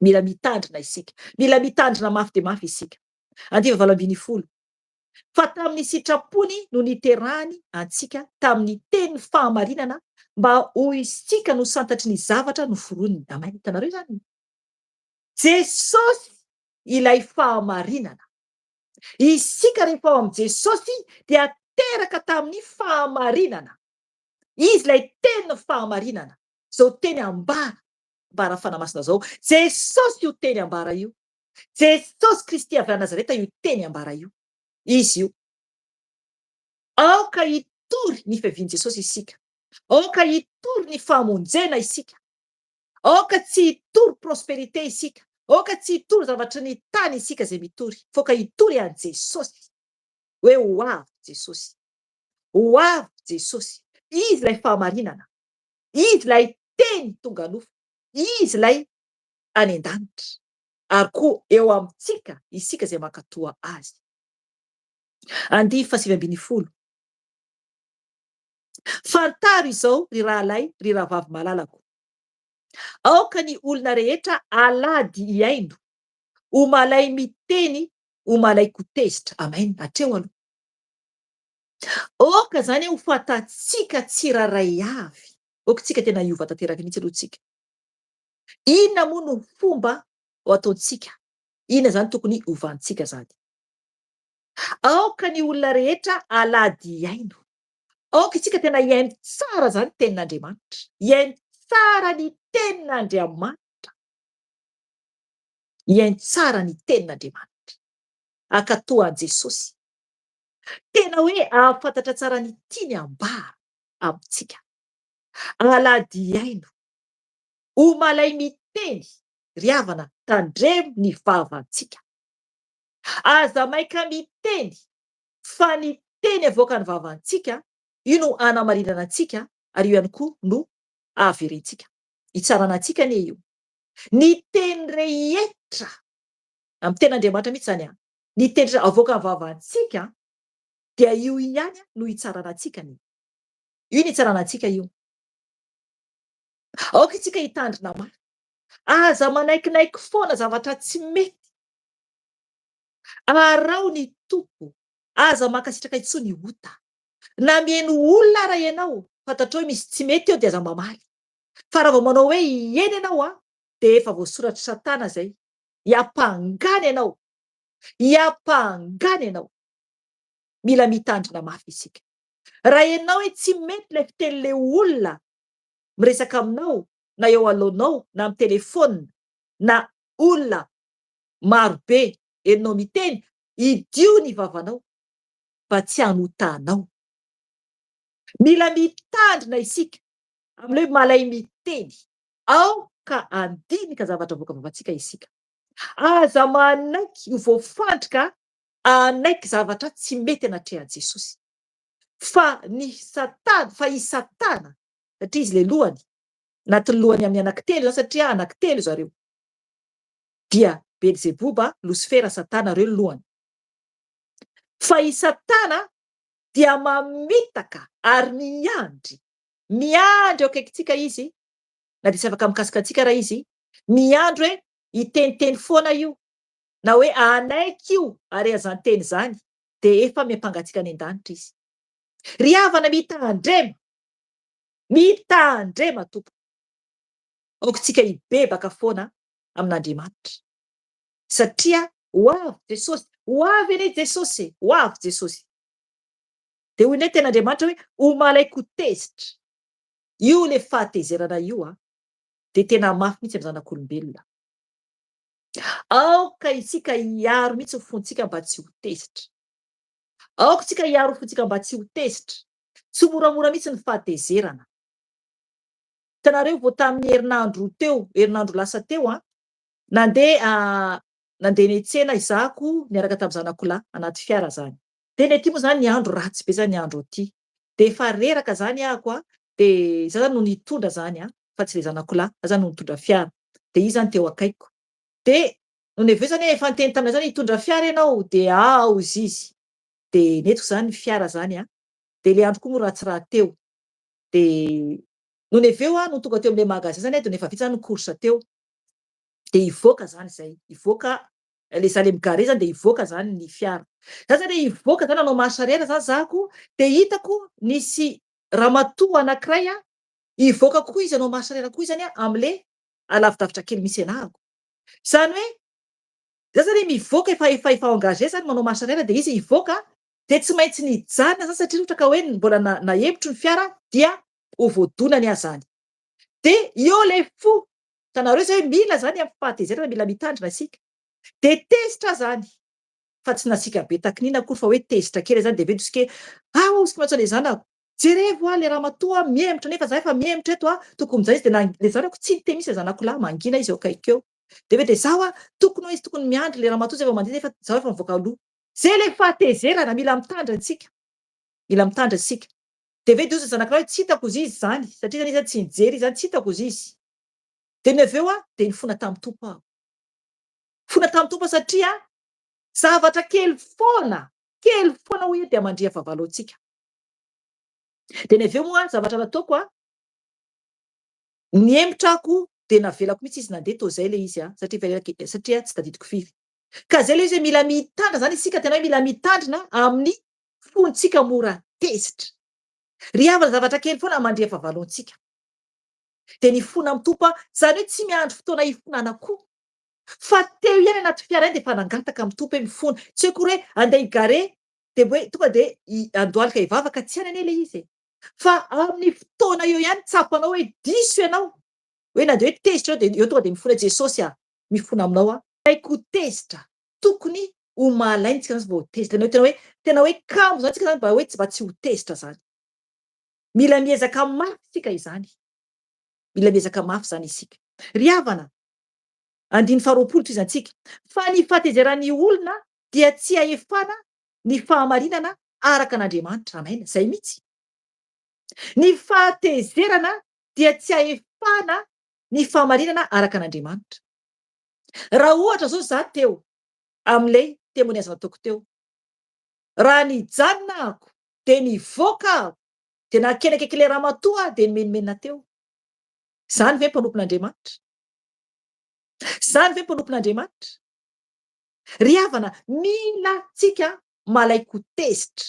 Mila mitandrina isika. Mila mitandrina mafy dia mafy isika. Andiva 18. Fa tamin'ny sitrapony no niterahany antsika tamin'ny tenin'ny fahamarinana mba ho isika no santatry ny zavatra noforoniny. Amen. Hitanareo izany? Jesosy ilay fahamarinana. Isika rehefa ao amin'i Jesosy dia teraka tamin'ny fahamarinana. Izy ilay tenin'ny fahamarinana. Izao teny ambara, ambaran'ny Fanahy Masina izao. Jesosy io teny ambara io. Jesosy Kristy avy any Nazareta io teny ambara io. Izy io. Aoka hitory ny fiavian'i Jesosy isika. Aoka hitory ny famonjena isika. Aoka tsy hitory prospérité isika. Aoka tsy hitory zavatry ny tany isika izay mitory. Fa aoka hitory an'i Jesosy. Hoe ho avy Jesosy. Ho avy Jesosy. Izy ilay fahamarinana. Izy ilay teny tonga nofo. Izy ilay any an-danitra. Ary koa eo amintsika, isika izay mankatoa Azy. Andivo faha-19. Fantaro izao, ry rahalahy, ry rahavavy malalako. Aoka ny olona rehetra alady hihaino, ho malay miteny, ho malay ko tezitra. Amen. Hatreo aloha. Aoka izany ho fantatsika tsirairay avy. Aoka tsika tena hiova tanteraka mihitsy aloha tsika. Inona moa no fomba ho ataontsika? Inona izany tokony hovantsika izany? Aoka ny olona rehetra alady hihaino. Aoka isika tena hihaino tsara izany tenin'Andriamanitra. Hihaino tsara ny tenin'Andriamanitra. Hihaino tsara ny tenin'Andriamanitra. Hankatò an'i Jesosy. Tena hoe hahafantatra tsara ny tiany ambara amintsika. Alady hihaino. Ho malay miteny, ry havana, tandremo ny vavantsika. Aza maika miteny fa ny teny avoakan'ny vavantsika Io no hanamarinana antsika ary io ihany koa no hahaverentsika. Hitsarana antsika anie io. Ny teny rehetra, amin'ny tenin'Andriamanitra mihitsy izany an, ny teny rehetra avoakan'ny vavantsika dia io ihany no hitsarana antsika anie. Io ny hitsarana antsika io. Aoka isika hitandrina mafy. Aza manaikinaiky foana zavatra tsy mety. Araho ny Tompo. Aza mankasitraka intsony ota. Na mihaino olona ara ianao, fantatrao hoe misy tsy mety eo dia aza mamaly. Fa raha vao manao hoe eny ianao an, dia efa voasoratr'i Satana izay. Hiampangana ianao. Hiampangana ianao. Mila mitandrina mafy isika. Raha ianao hoe tsy mety ilay fitenin'ilay olona miresaka aminao na eo aloanao na amin'ny telephone na olona maro be henonao miteny, idio ny vavanao mba tsy hanotanao. Mila mitandrina isika amin'ilay hoe malay miteny. Aoka handinika zavatra avoaka vavantsika isika. Aza manaiky ho voafandrika hanaiky zavatra tsy mety anatrehan'i Jesosy. Fa ny satana, fa i satana, satria izy ilay lohany, anatin'ny lohany amin'ny anankitelo izany satria anankitelo zareo, dia Belzeboba, Losifera, Satana, ireo ny lohany. Fa i Satana dia mamitaka ary miandry, miandry eo akaikintsika izy, na dia tsy afaka mikasika antsika ara izy, miandry hoe hiteniteny foana io, na hoe hanaiky io ary izany teny izany, dia efa miampanga antsika any an-danitra izy. Ry havana mitandrema! Mitandrema tompoko! Aoka isika hibebaka foana amin'Andriamanitra. Satria ho avy Jesosy, ho avy anie Jesosy e, ho avy Jesosy. Dia hoy indray ny tenin'Andriamanitra hoe ho malaiko tezitra. Io ilay fahatezerana io an, dia tena mafy mihitsy amin'ny zanak'olombelona. Aoka isika hiaro mihitsy ny fontsika mba tsy ho tezitra. Aoka isika hiaro ny fontsika mba tsy ho tezitra. Tsy moramora mihitsy ny fahatezerana. Hitanareo vao tamin'ny herinandro teo, herinandro lasa teo an, nandeha nandeha niantsena izahako niaraka tamin'ny zanako lahy anaty fiara zany. Dia ny aty moa zany ny andro ratsy be zany ny andro aty. Dia efa reraka zany ahako an, dia za zany no nitondra zany an, fa tsy ilay zanako lahy, za zany no nitondra fiara. Dia izy zany teo akaikiko. Dia nony avy eo zany efa niteny taminay zany hitondra fiara ianao, dia aa hozy izy. Dia nentiko zany ny fiara zany an, dia ilay andro koa moa ratsy rahateo. Dia nony avy eo aho no tonga teo amin'ilay magasin zany dia efa vita zany ny course teo. Dia hivoaka zany izay, hivoaka ilay za ilay mi-garer zany dia hivoaka zany ny fiara. Za zany hoe hivoaka zany hanao marche arrière zany zahako dia hitako nisy ramatoa anankiray an, hivoaka koa izy hanao marche arrière koa izy zany an amin'ilay alavidavitra kely misy anahako. Izany hoe za zany hoe mivoaka efa efa efa engagé zany manao marche arrière dia izy hivoaka dia tsy maintsy nijanona zany satria ohatra ka hoe mbola nahemotro ny fiara dia ho voadonany aho zany. Dia eo ilay fo, hitanareo izay hoe mila zany amin'ny fahatezerana mila mitandrina isika. Dia tezitra aho zany, fa tsy nasiaka be takinina akory fa hoe tezitra kely zany dia avy eo dosike, ah hozy miantso an'ilay zanako, jerevo ah ilay ramatoa mihemotra nefa za efa mihemotra eto ah, tokony mijanona izy dia ilay zanako tsy niteny mihitsy ilay zanako lahy, mangina izy eo akaiky eo. Dia avy eo dia zaho ah, tokony hoe izy tokony miandry ilay ramatoa zay vao mandeha nefa zaho efa mivoaka aloha. Zay ilay fahatezerana, mila mitandrina isika, mila mitandrina isika. Dia avy eo dia hozy ny zanak'lahy hoe tsy hitako hozy izy izany, satria izany izy tsy nijery izy izany, tsy hitako hozy izy. Dia ny avy eo aho dia nifona tamin'ny Tompo aho. Nifona tamin'ny Tompo aho satria zavatra kely foana, kely foana hoy aho dia mandria fahavalo antsika. Dia ny avy eo moa zavatra nataoko a, nihemotra aho dia navelako mihitsy izy nandeha toa izay ilay izy a, satria efa ela satria tsy tadidiko firy. Ka izay ilay izy hoe mila mitandrina izany isika, tena hoe mila mitandrina amin'ny fontsika mora tezitra. Ry havana, zavatra kely foana mandria fahavalo antsika. Dia nifona amin'ny Tompo aho, izany hoe tsy miandry fotoana hifonana koa. Fa teo ihany anaty fiara ihany dia efa nangataka amin'ny Tompo hoe mifona. Tsy hoe akory hoe andeha hi-garer dia hoe tonga dia handohalika hivavaka, tsy any anie ilay izy e. Fa amin'ny fotoana eo ihany tsapanao hoe diso ianao, hoe na dia hoe tezitra eo dia eo tonga dia mifona hoe Jesosy a, mifona aminao aho. Haiko ho tezitra, tokony ho malaina isika zany vao ho tezitra, tena hoe tena hoe kamo zany tsika zany mba hoe mba tsy ho tezitra zany. Mila miezaka mafy isika izany. Mila miezaka mafy izany isika. Ry havana, andininy faharoapolo tohizantsika, fa ny fahatezeran'ny olona dia tsy ahefana ny fahamarinana araka an'Andriamanitra. Amen. Izay mihitsy. Ny fahatezerana dia tsy ahefana ny fahamarinana araka an'Andriamanitra. Raha ohatra izao za teo amin'ilay témoignage nataoko teo, raha nijanona ahako dia nivoaka aho dia nankeny akaikin'ilay ramatoa aho dia nimenomenona teo. Izany ve mpanompon'Andriamanitra? Izany ve mpanompon'Andriamanitra? Ry havana, mila tsika malaiko tezitra.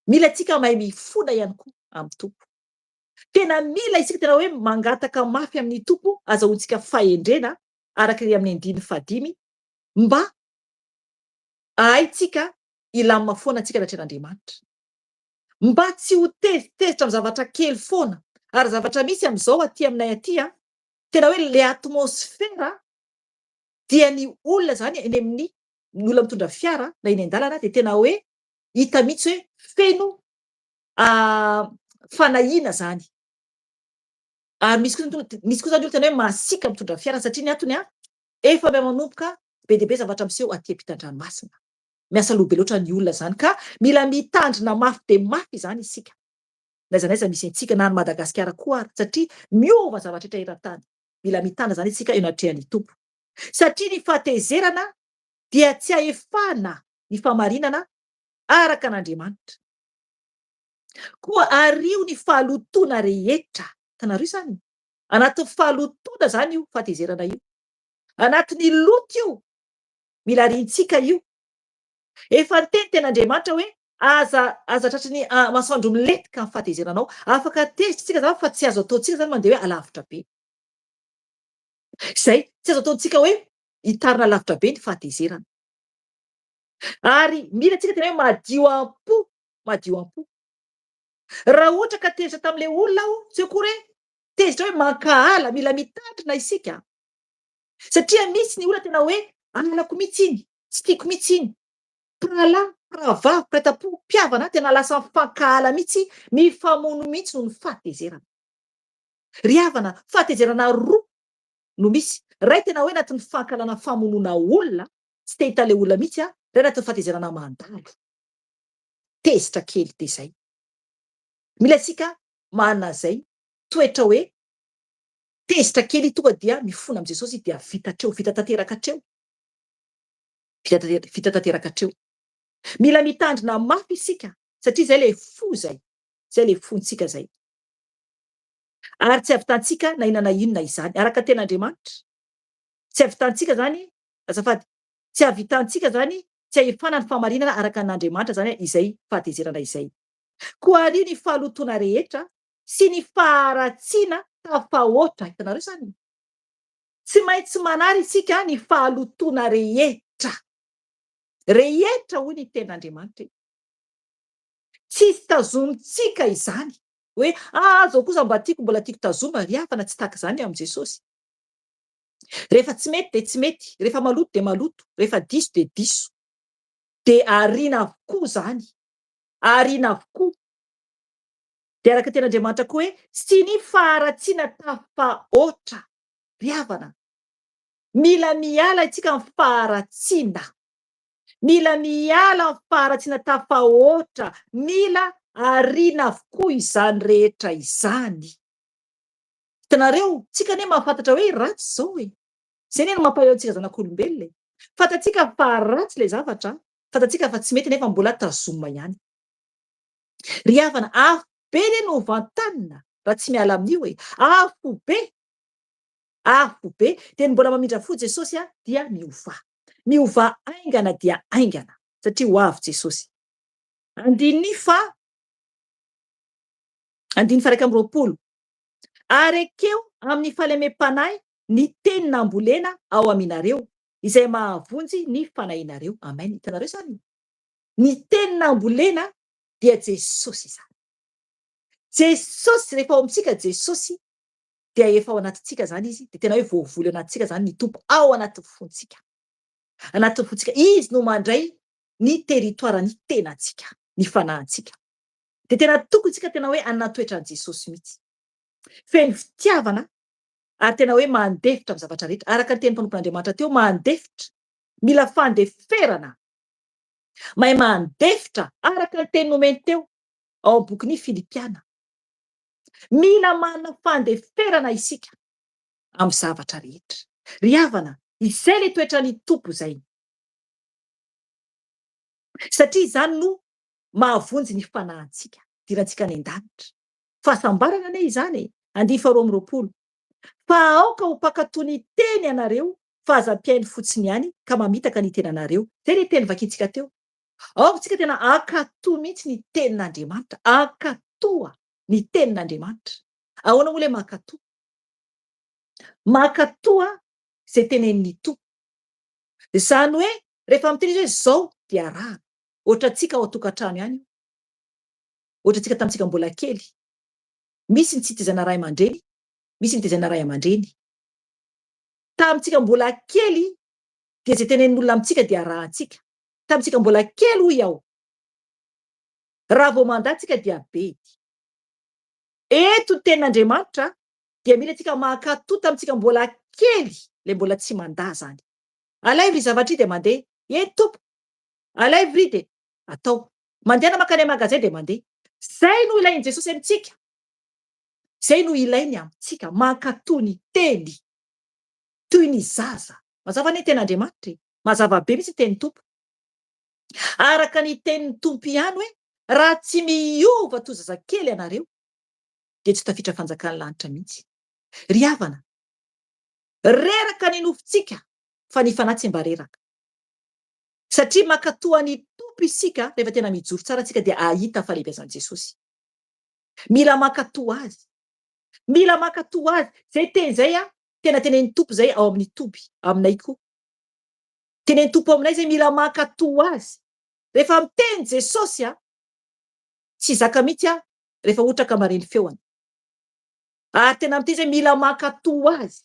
Mila tsika mahay mifona ihany koa amin'ny Tompo. Tena mila isika tena hoe mangataka mafy amin'ny Tompo azahoantsika fahendrena araka ny amin'ny andininy fahadimy mba hahaintsika hilamina foana antsika anatrehan'Andriamanitra. Mba tsy ho tezitezitra amin'ny zavatra kely foana. Ary zavatra misy amin'izao aty aminay aty an, tena hoe le atmosfera dia ny olona izany eny amin'ny ny olona mitondra fiara na eny an-dalana dia tena hoe hita mihitsy hoe feno fanahiana izany. Ary misy koa misy koa izany olona tena hoe masiaka mitondra fiara satria ny antony an, efa manomboka be dia be zavatra miseho aty ampitan-dranomasina. Miasa loha be loatra ny olona izany ka mila mitandrina mafy dia mafy izany isika na aiza na aiza misy antsika na any Madagasikara koa ary satria miova zavatra rehetra eran-tany. Mila mitandrina izany isika eo anatrehan'ny Tompo satria ny fahatezerana dia tsy ahefana ny fahamarinana araka an'Andriamanitra. Koa ario ny fahalotoana rehetra. Hitanareo izany? Anatin'ny fahalotoana izany io fahatezerana io. Anatin'ny loto io. Mila ariantsika io. Efa niteny ten'Andriamanitra hoe aza aza tratry ny masoandro milentika ny fahatezeranao. Afaka tezitra isika izany fa tsy azo ataontsika izany mandeha hoe alavitra be. Izay, tsy azo ataontsika hoe hitarina lavitra be ny fahatezerana. Ary mila tsika tena hoe madio am-po, madio am-po. Raha ohatra ka tezitra tamin'ilay olona aho, tsy akory hoe tezitra hoe mankahala, mila mitandrina isika. Satria misy ny olona tena hoe halako mihitsy iny, tsy tiako mihitsy iny. Mpirahalahy, mpirahavavy, mpiray tampo, mpihavana, tena lasa mifankahala mihitsy, mifamono mihitsy noho ny fahatezerana. Ry havana, fahatezerana roa no misy. Iray tena hoe anatin'ny fankahalana famonoana olona, tsy te hahita ilay olona mihitsy aho, iray anatin'ny fahatezerana mandalo. Tezitra kely dia izay. Mila isika manana izay toetra hoe tezitra kely tonga dia mifona amin'i Jesosy dia vita hatreo, vita tanteraka hatreo. Vita vita tanteraka hatreo. Mila mitandrina mafy isika satria izay ilay fo izay. Izay ilay fontsika izay. Ary tsy havitantsika na inona na inona izany. Araka ny tenin'Andriamanitra. Tsy havitantsika izany, azafady, tsy havitantsika izany, tsy hahefana ny fahamarinana araka an'Andriamanitra izany izay fahatezerana izay. Koa ario ny fahalotoana rehetra sy ny faharatsiana tafahoatra. Hitanareo izany? Tsy maintsy manary isika ny fahalotoana rehetra. Rehetra hoy ny tenin'Andriamanitra. Tsisy tazomintsika izany. Hoe aa zao kosa mba tiako mbola tiako tazomina ry havana tsy tahaka izany amin'i Jesosy. Rehefa tsy mety dia tsy mety, rehefa maloto dia maloto, rehefa diso dia diso. Dia ariana avokoa izany. Ariana avokoa. Dia araka ny tenin'Andriamanitra koa hoe sy ny faharatsiana tafahoatra. Ry havana, mila miala isika amin'ny faharatsiana. Mila miala amin'ny faharatsiana tafahoatra. Mila ariana avokoa izany rehetra izany. Hitanareo, tsika anie mahafantatra hoe ratsy izao e. Izay anie no mampalahelo antsika zanak'olombelona e. Fantatsika fa ratsy ilay zavatra, fantatsika fa tsy mety nefa mbola tazomina ihany. Ry havana, afo be anie no hovantanina raha tsy miala amin'io e. Afo be! Afo be! Dia ny mbola mamindra fo Jesosy dia miovà. Miovà haingana dia haingana satria ho avy Jesosy. Andininy faha Andininy faha 21. Ary ekeo amin'ny fahalemem-panahy ny teny nambolena ao aminareo, izay mahavonjy ny fanahinareo. Amen. Hitanareo izany? Ny teny nambolena dia Jesosy izany. Jesosy, rehefa ao amintsika Jesosy, dia efa ao anatintsika izany Izy, dia tena hoe voavoly ao anatintsika izany ny Tompo, ao anatin'ny fontsika. Anatin'ny fontsika. Izy no mandray ny territoire-n'ny tenantsika, ny fanahintsika. Dia tena tokony isika tena hoe hanana toetra an'i Jesosy mihitsy. Feno fitiavana ary tena hoe mandefitra amin'ny zavatra rehetra. Araka ny tenin'ny mpanompon'Andriamanitra teo, mandefitra. Mila fandeferana. Mahay mandefitra araka ny teny nomeny teo. Ao amin'ny bokin'ny Filipiana. Mila manana fandeferana isika amin'ny zavatra rehetra. Ry havana, izay ilay toetran'ny Tompo izay. Satria izany no mahavonjy ny fanahintsika, hidirantsika any an-danitra. Fahasambarana anie izany e! Andihy faharoa amby 20. Fa aoka ho mpankatò ny teny ianareo, fa aza mpihaino fotsiny ihany ka mamitaka ny tenanareo. Izay ilay teny vakintsika teo. Aoka isika tena hankatò mihitsy ny tenin'Andriamanitra. Hankatoa ny tenin'Andriamanitra. Ahoana moa ilay mankatò? Mankatoa izay tenenin'ny Tompo. Izany hoe rehefa miteny izy hoe izao dia arahana. Ohatrantsika ao an-tokantrano ihany io. Ohatrantsika tamintsika mbola kely. Misy ny tsy itaizana ray aman-dreny, misy ny itaizana ray aman-dreny. Tamintsika mbola kely dia izay tenenin'olona amintsika dia arahantsika. Tamintsika mbola kely hoy aho. Raha vao mandà tsika dia bedy. Eto ny tenin'Andriamanitra dia mila tsika mankatò tamintsika mbola kely ilay mbola tsy mandà zany. Alaivo ry zavatra ry dia mandeha. Eny tompoko. Alaivo ry dia atao. Mandehana mankany amin'ny magasin dia mandeha. Zay no ilain'i Jesosy amintsika. Zay no ilainy amintsika, mankatò ny teny. Toy ny zaza. Mazava anie ny tenin'Andriamanitra e. Mazava be mihitsy ny tenin'ny Tompo. Araka ny tenin'ny Tompo ihany hoe raha tsy miova toy zazakely ianareo dia tsy tafiditra fanjakan'ny lanitra mihitsy. Ry havana, reraka ny nofontsika fa ny fanahy tsy mba reraka. Satria mankatoa ny Tompo isika, rehefa tena mijoro tsara tsika dia hahita fahalehibiazan'i Jesosy. Mila mankatoa Azy. Mila mankatoa Azy. Izay teny izay an, tena tenenin'ny Tompo izay ao amin'ny toby, aminay koa. Tenenin'ny Tompo aminay izay mila mankatoa Azy. Rehefa miteny Jesosy an, tsy zaka mihitsy aho rehefa ohatra ka mahare ny feony. Ary tena miteny izay mila mankatoa Azy.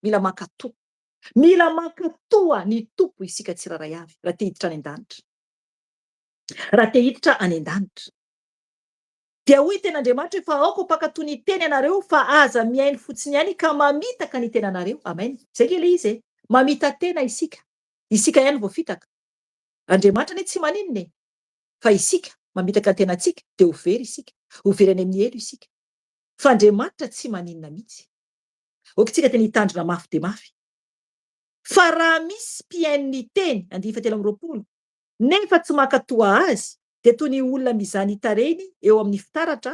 Mila mankatoa. Mila mankatoa ny Tompo isika tsirairay avy raha te hiditra any an-danitra. Raha te hiditra any an-danitra. Dia hoy ny tenin'Andriamanitra hoe fa aoka ho mpankatoa ny teny ianareo fa aza mihaino fotsiny ihany ka mamitaka ny tenanareo. Amen. Izay nge ilay izy e. Mamita-tena isika. Isika ihany voafitaka. Andriamanitra anie tsy maninona e. Fa isika mamitaka ny tenantsika dia ho very isika. Ho very any amin'ny helo isika. Fa Andriamanitra tsy maninona mihitsy. Ok tsika tena hitandrina mafy dia mafy. Fa raha misy mpihaino ny teny, andininy fahatelo amby 20, nefa tsy mankatoa azy dia toy ny olona mizaha ny tarehiny eo amin'ny fitaratra,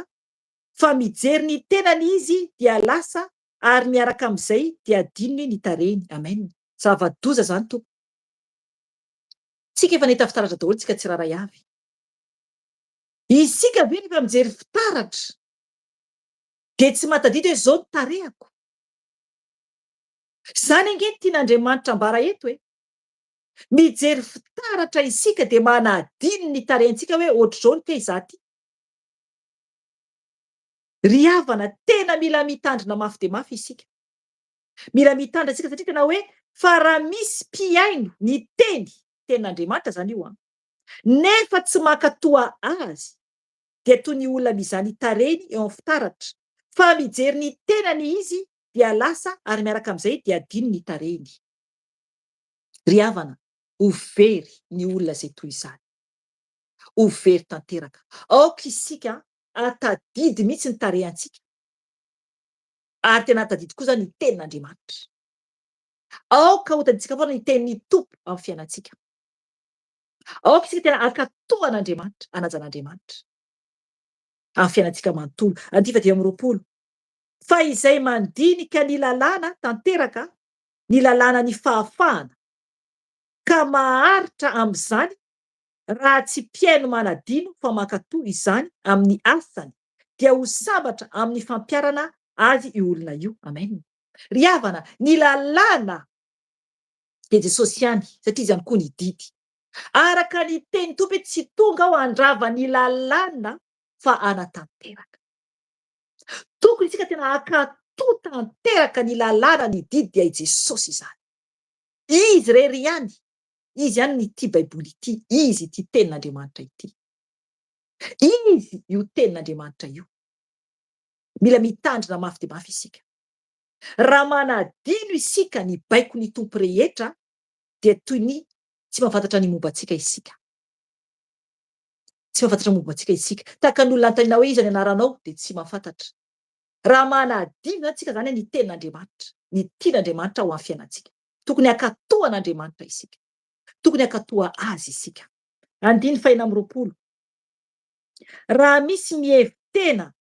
fa mijery ny tenany izy dia lasa ary miaraka amin'izay dia adinony ny tarehiny. Amen. Zava-doza izany tompoko. Tsika efa nahita fitaratra daholo tsika tsirairay avy. Isika ve rehefa mijery fitaratra dia tsy mahatadidy hoe zao ny tarehako. Izany ange no tian'Andriamanitra ambara eto e. Mijery fitaratra isika dia manadino ny tarehintsika hoe ohatr'izao ny kay izaho ty. Ry havana, tena mila mitandrina mafy dia mafy isika. Mila mitandrina isika satria tena hoe fa raha misy mpihaino ny teny, tenin'Andriamanitra izany io an, nefa tsy mankatoa azy dia toy ny olona mizaha ny tarehiny eo amin'ny fitaratra, fa mijery ny tenany izy dia lasa ary miaraka amin'izay dia adino ny tarehiny. Ry havana, ho very ny olona izay toy izany. Ho very tanteraka. Aoka isika hahatadidy mihitsy ny tarehantsika, ary tena hahatadidy koa izany ny tenin'Andriamanitra. Aoka hotadidintsika foana ny tenin'ny Tompo amin'ny fiainantsika. Aoka isika tena hankatò an'Andriamanitra, hanaja an'Andriamanitra amin'ny fiainantsika manontolo. Andiany faha 25. Fa izay mandinika ny lalàna tanteraka, ny lalàna ny fahafahana, ka maharitra amin'izany, raha tsy mpihaino manadino fa mankatò izany amin'ny asany, dia ho sambatra amin'ny fampiharana azy io olona io. Amen. Ry havana, ny lalàna dia Jesosy ihany, satria Izy ihany koa ny didy. Araka ny tenin'ny Tompo hoe tsy tonga aho handrava ny lalàna fa hanatanteraka. Tokony isika tena hankatò tanteraka ny lalàna, ny didy dia i Jesosy izany. Izy irery ihany, Izy ihany ny ity Baiboly ity, Izy ity tenin'Andriamanitra ity. Izy io tenin'Andriamanitra io. Mila mitandrina mafy dia mafy isika. Raha manadino isika ny baikon'ny Tompo rehetra dia toy ny tsy mahafantatra ny momba antsika isika. Tsy mahafantatra momba antsika isika. Tahaka ny olona anontaniana hoe iza ny anaranao dia tsy mahafantatra. Raha manadino izany tsika izany ny tenin'Andriamanitra, ny tian'Andriamanitra ho amin'ny fiainantsika. Tokony hankatò an'Andriamanitra isika. Tokony hankatò Azy isika. Andininy faha-26. Raha misy mihevi-tena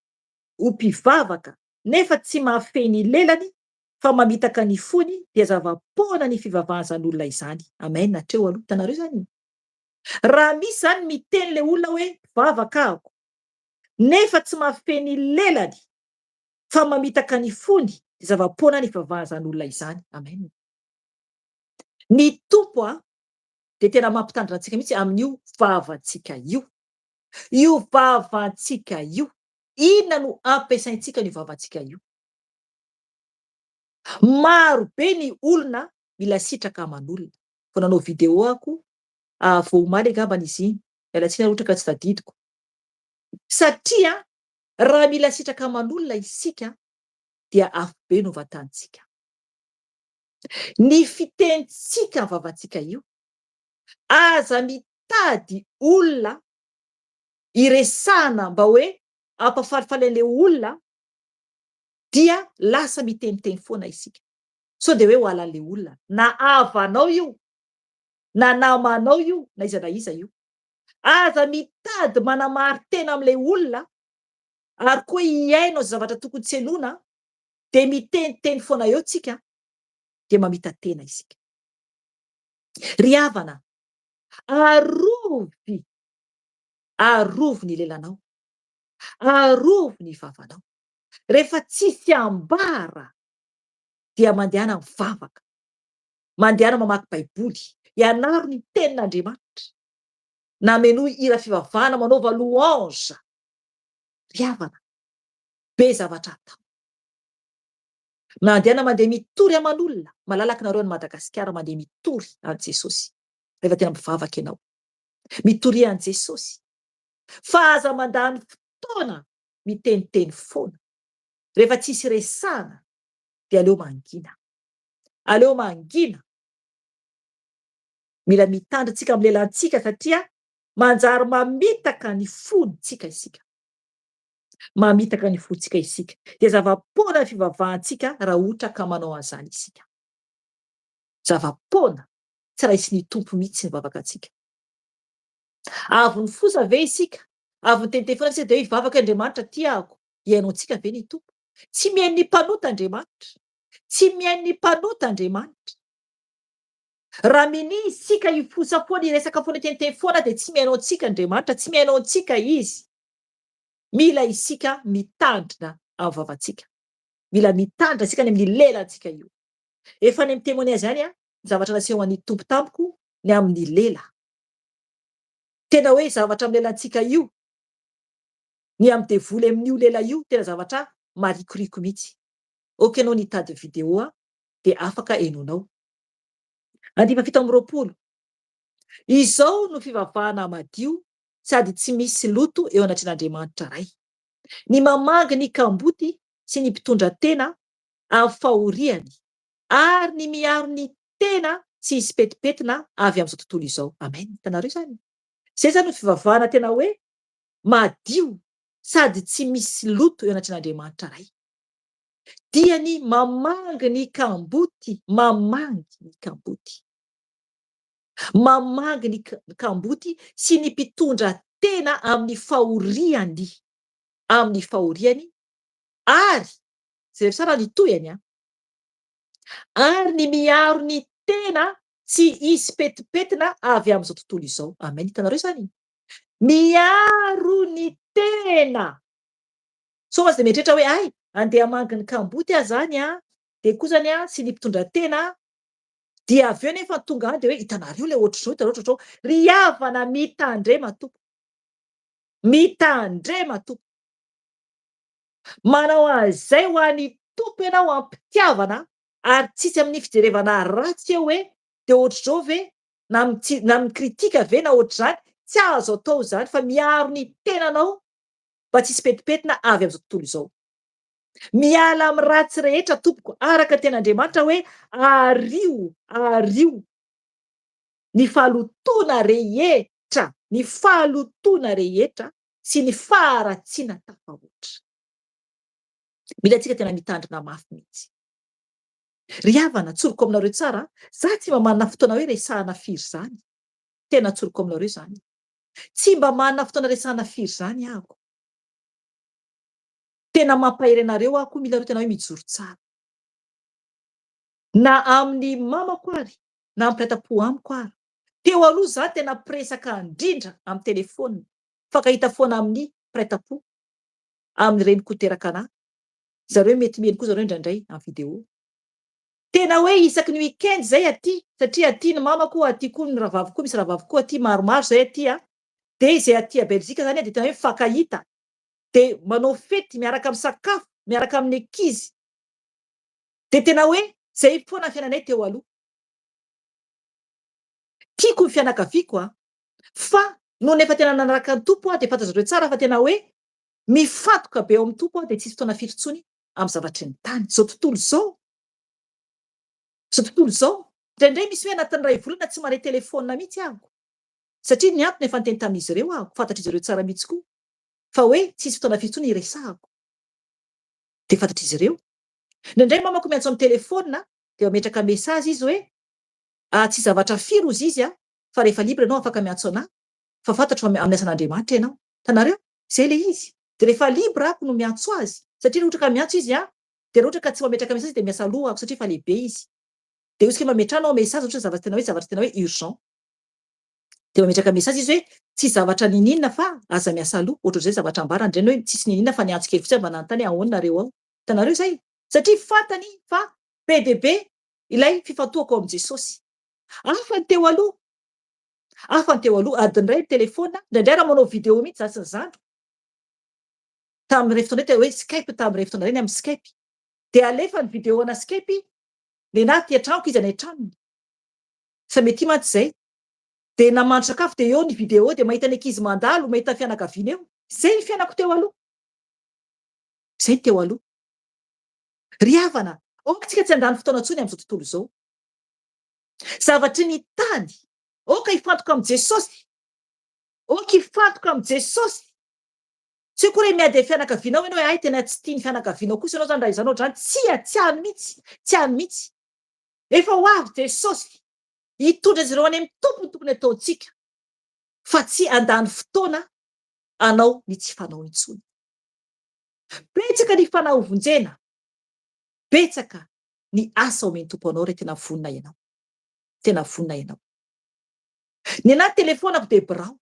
ho mpivavaka nefa tsy mahafehy ny lelany fa mamitaka ny fony dia zava-poana ny fivavahan'izany olona izany. Amen. Hatreo aloha. Hitanareo izany? Raha misy izany miteny ilay olona hoe mpivavaka aho nefa tsy mahafehy ny lelany fa mamitaka ny fony dia zava-poana ny fivavahan'izany olona izany. Amen. Ny Tompo dia tena mampitandrina antsika mihitsy amin'io vavantsika io. Io vavantsika io. Inona no ampiasaintsika an'io vavantsika io? Maro be ny olona mila sitraka aman'olona. Vao nanao vidéo aho vao omaly angambany izy iny. Miala tsiny raha ohatra ka tsy tadidiko. Satria raha mila sitraka aman'olona isika dia afobe no vantanintsika. Ny fitenintsika amin'ny vavantsika io, aza mitady olona iresahana mba hoe hampafalifaly an'ilay olona dia lasa miteniteny foana isika. Sao dia hoe ho halan'ilay olona. Na havanao io, na namanao io, na iza na iza io. Aza mitady manamari-tena amin'ilay olona ary koa hihaino izay zavatra tokony tsy henoina dia miteniteny foana eo tsika dia mamita-tena isika. Ry havana, arovy, arovy ny lelanao, arovy ny vavanao. Rehefa tsisy ambara dia mandehana mivavaka, mandehana mamaky baiboly, ianaro ny tenin'Andriamanitra, na menoy hira fivavahana manaova louange. Ry havana, be zavatra atao. Mandehana mandeha mitory aman'olona, malalaka nareo any Madagasikara mandeha mitory an'i Jesosy rehefa tena mivavaka ianao. Mitoria an'i Jesosy fa aza mandany fotoana miteniteny foana. Rehefa tsisy resahana dia aleo mangina. Aleo mangina. Mila mitandrina tsika amin'ny lelantsika satria manjary mamitaka ny fontsika isika. Mamitaka ny fontsika isika. Dia zava-poana ny fivavahantsika raha ohatra ka manao an'izany isika. Zava-poana, tsy raisin'ny Tompo mihitsy ny vavakantsika. Avy nifosa ve isika? Avy niteniteny foana ve isika dia hoe hivavaka Andriamanitra tia aho? Hihaino antsika ve ny Tompo? Tsy mihaino ny mpanota Andriamanitra. Tsy mihaino ny mpanota Andriamanitra. Raha minia isika hifosa foana, hiresaka foana, hiteniteny foana dia tsy mihaino antsika Andriamanitra, tsy mihaino antsika Izy. Mila isika mitandrina amin'ny vavantsika. Mila mitandrina isika any amin'ny lelantsika io. Efa any amin'ny témoignage ihany ny zavatra nasehon'ny Tompo tamiko ny amin'ny lela. Tena hoe zavatra amin'ny lelantsika io, ny amin'ny devoly amin'io lela io, tena zavatra marikoriko mihitsy. Ok ianao nitady vidéo dia afaka henoinao. Andiva 27. Izao no fivavahana madio sady tsy misy loto eo anatrehan'Andriamanitra Ray. Ny mamangy ny kamboty sy ny mpitondra tena amin'ny fahoriany ary ny miaro ny tena tsy hisy petipetina avy amin'izao tontolo izao. Amen. Hitanareo izany? Izay izany no fivavahana tena hoe madio sady tsy misy loto eo anatrehan'Andriamanitra Ray. Dia ny mamangy ny kamboty, mamangy ny kamboty. Mamangy ny kamboty sy ny mpitondra tena amin'ny fahoriany, amin'ny fahoriany, ary, jereo tsara ny tohiny an, ary ny miaro ny tena tsy hisy petipetina avy amin'izao tontolo izao. Amen. Hitanareo izany? Miaro ny tena. Sao aza dia mieritreritra hoe hay, andeha hamangy ny kamboty aho izany an, dia koa izany an, sy ny mpitondra tena, dia avy eo nefa tonga any dia hoe hitanareo ilay ohatr'izao, hitanareo ohatr'izao. Ry havana, mitandrema tompoko. Mitandrema tompoko. Manao an'izay ho an'ny Tompo ianao am-pitiavana ary tsisy amin'ny fijerevana ratsy eo hoe dia ohatr'izao ve na na mi-critique ve na ohatr'izany, tsy azo atao izany fa miaro ny tenanao mba tsy hisy petipetina avy amin'izao tontolo izao. Miala amin'ny ratsy rehetra tompoko araka ny tenin'Andriamanitra hoe ario, ario ny fahalotoana rehetra. rehetra, ny fahalotoana rehetra sy ny faharatsiana tafahoatra. Mila antsika tena mitandrina mafy mihitsy. Ry havana, tsoriko aminareo tsara, za tsy mba manana fotoana hoe resahana firy izany. Tena tsoriko aminareo izany. Tsy mba manana fotoana resahana firy izany aho. Tena mampahery anareo aho koa mila areo tena hoe mijoro tsara. Na amin'ny mamako ary, na amin'ny mpiray-tampo amiko ary. Teo aloha za tena mpiresaka indrindra amin'ny telephone, mifankahita foana amin'ny mpiray-tampo, amin'ny reniko teraka anah. Zareo mety mihaino koa zareo indraindray amin'ny vidéo. Tena hoe isaky ny week-end zay aty, satria aty ny mamako, aty koa ny rahavaviko koa, misy rahavaviko koa aty maromaro zay aty a, dia izay aty a Belgique zany dia tena hoe mifankahita, dia manao fety miaraka misakafo, miaraka amin'ny ankizy, dia tena hoe zay foana ny fiainanay teo aloha. Tiako ny fianakaviako a, fa nony efa tena nanaraka ny Tompo aho dia fantatrareo tsara fa tena hoe mifantoka be ao amin'ny Tompo aho dia tsisy fotoana firy intsony amin'ny zavatry ny tany. Izao tontolo izao, izao tontolo izao, indraindray misy hoe anatin'ny iray volana tsy mahay telefaonina mihitsy aho. Satria ny antony efa niteny tamin'izy ireo aho, fantatr'izy ireo tsara mihitsy koa, fa hoe tsisy fotoana firy intsony hiresahako. Dia fantatr'izy ireo. Indraindray mamako miantso amin'ny telefaonina dia mametraka message izy hoe, ah tsy zavatra firy hozy izy ah, fa rehefa libre ianao afaka miantso anah, fa fantatro fa amin'ny asan'Andriamanitra ianao. Hitanareo? Izay ilay izy. Dia rehefa libre ako no miantso azy, satria raha ohatra ka miantso izy an, dia raha ohatra ka tsy mametraka message dia miasa loha ako satria efa lehibe izy. Dia hoy izy hoe mametraha anao message ohatra zavatra tena hoe zavatra tena hoe urgent. Dia mametraka message izy hoe tsy zavatra niniana fa aza miasa loha, ohatrohatr'izay zavatra ambarany ireny hoe tsisy niniana fa niantso kely fotsiny aho mba nanontany hoe ahoana nareo ao. Hitanareo izay? Satria fantany fa be dia be ilay fifantohako ao amin'i Jesosy. Hafa ny teo aloha. Hafa ny teo aloha, adiny iray ny telephone, indraindray raha manao vidéo mihitsy za sy ny zandriko, tamin'ireny fotoana ireny tena hoe skype tamin'ireny fotoana ireny amin'ny skype, dia alefa ny vidéo ana skype, nenaha aty an-tranoko izy any an-tranony, samy aty mantsy izay, dia na mahandro sakafo dia eo ny vidéo dia mahita ny ankizy mandalo, mahita ny fianakaviana eo, izay ny fiainako teo aloha, izay ny teo aloha. Ry havana, aoka isika tsy handany fotoana intsony amin'izao tontolo izao. Zavatry ny tany. Aoka hifantoka amin'i Jesosy. Aoka hifantoka amin'i Jesosy. Tsy hoe akory hoe miady amin'ny fianakavianao ianao hoe hay tena tsy tia ny fianakavianao kosa ianao izany raha izany ohatr'izany. Tsia, tsy any mihitsy. Tsy any mihitsy. Efa ho avy Jesosy. Hitondra azy ireo any amin'ny Tompo no tokony hataontsika. Fa tsy handany fotoana hanao ny tsy fanao intsony. Betsaka ny fanahy hovonjena. Betsaka ny asa omen'ny Tompo anao raha tena vonona ianao. Tena vonona ianao. Ny anahy ny telefonako dia birao.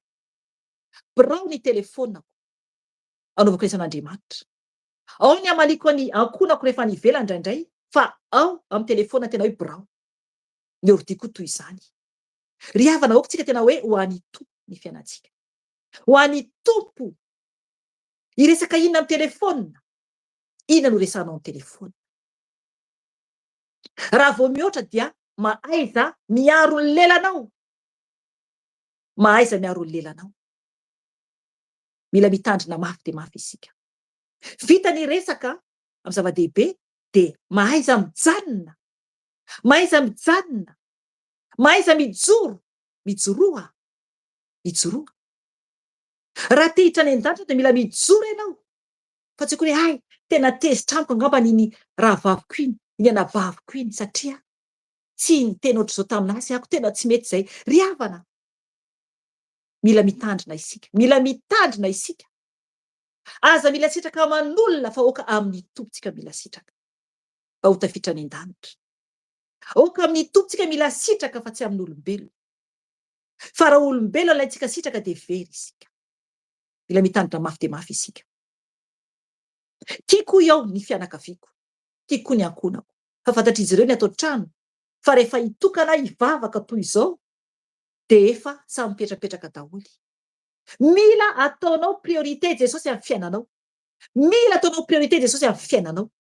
Birao ny telefonako. Anaovako isan'Andriamanitra. Ao ny hamaliako ny ankohonako rehefa any ivelany indraindray fa ao amin'ny telefona tena hoe birao. Ny ordi koa toy izany. Ry havana aoka tsika tena hoe ho an'i Tompo ny fiainantsika. Ho an'i Tompo. Hiresaka inona amin'ny telefona? Inona no resahanao amin'ny telefona? Raha vao mihoatra dia mahaiza miaro ny lelanao. Mahaiza miaro ny lelanao. Mila mitandrina mafy dia mafy isika. Vita ny resaka amin'ny zava-dehibe dia mahaiza mijanona. Mahaiza mijanona. Mahaiza mijoro. Mijoroa. Mijoroa. Raha te hiditra any an-danitra dia mila mijoro ianao. Fa tsy akory hoe hay, tena tezitra amiko angamba iny rahavaviko iny, iny anabaviko iny satria tsy niteny ohatr'izao tamin'azy aho, tena tsy mety izay. Ry havana, mila mitandrina isika, mila mitandrina isika. Aza mila sitraka aman'olona fa aoka amin'ny Tompontsika mila sitraka mba ho tafiditra any an-danitra. Aoka amin'ny Tompontsika mila sitraka fa tsy amin'olombelona. Fa raha olombelona alaintsika sitraka dia very isika. Mila mitandrina mafy dia mafy isika. Tiako hoy aho ny fianakaviako, tiako koa ny ankohonako, fa fantatr'izy ireo ny ato an-trano fa rehefa hitokana hivavaka toy izao dia efa samy mipetrapetraka daholo. Mila ataonao priorité Jesosy amin'ny fiainanao. Mila ataonao priorité Jesosy amin'ny fiainanao.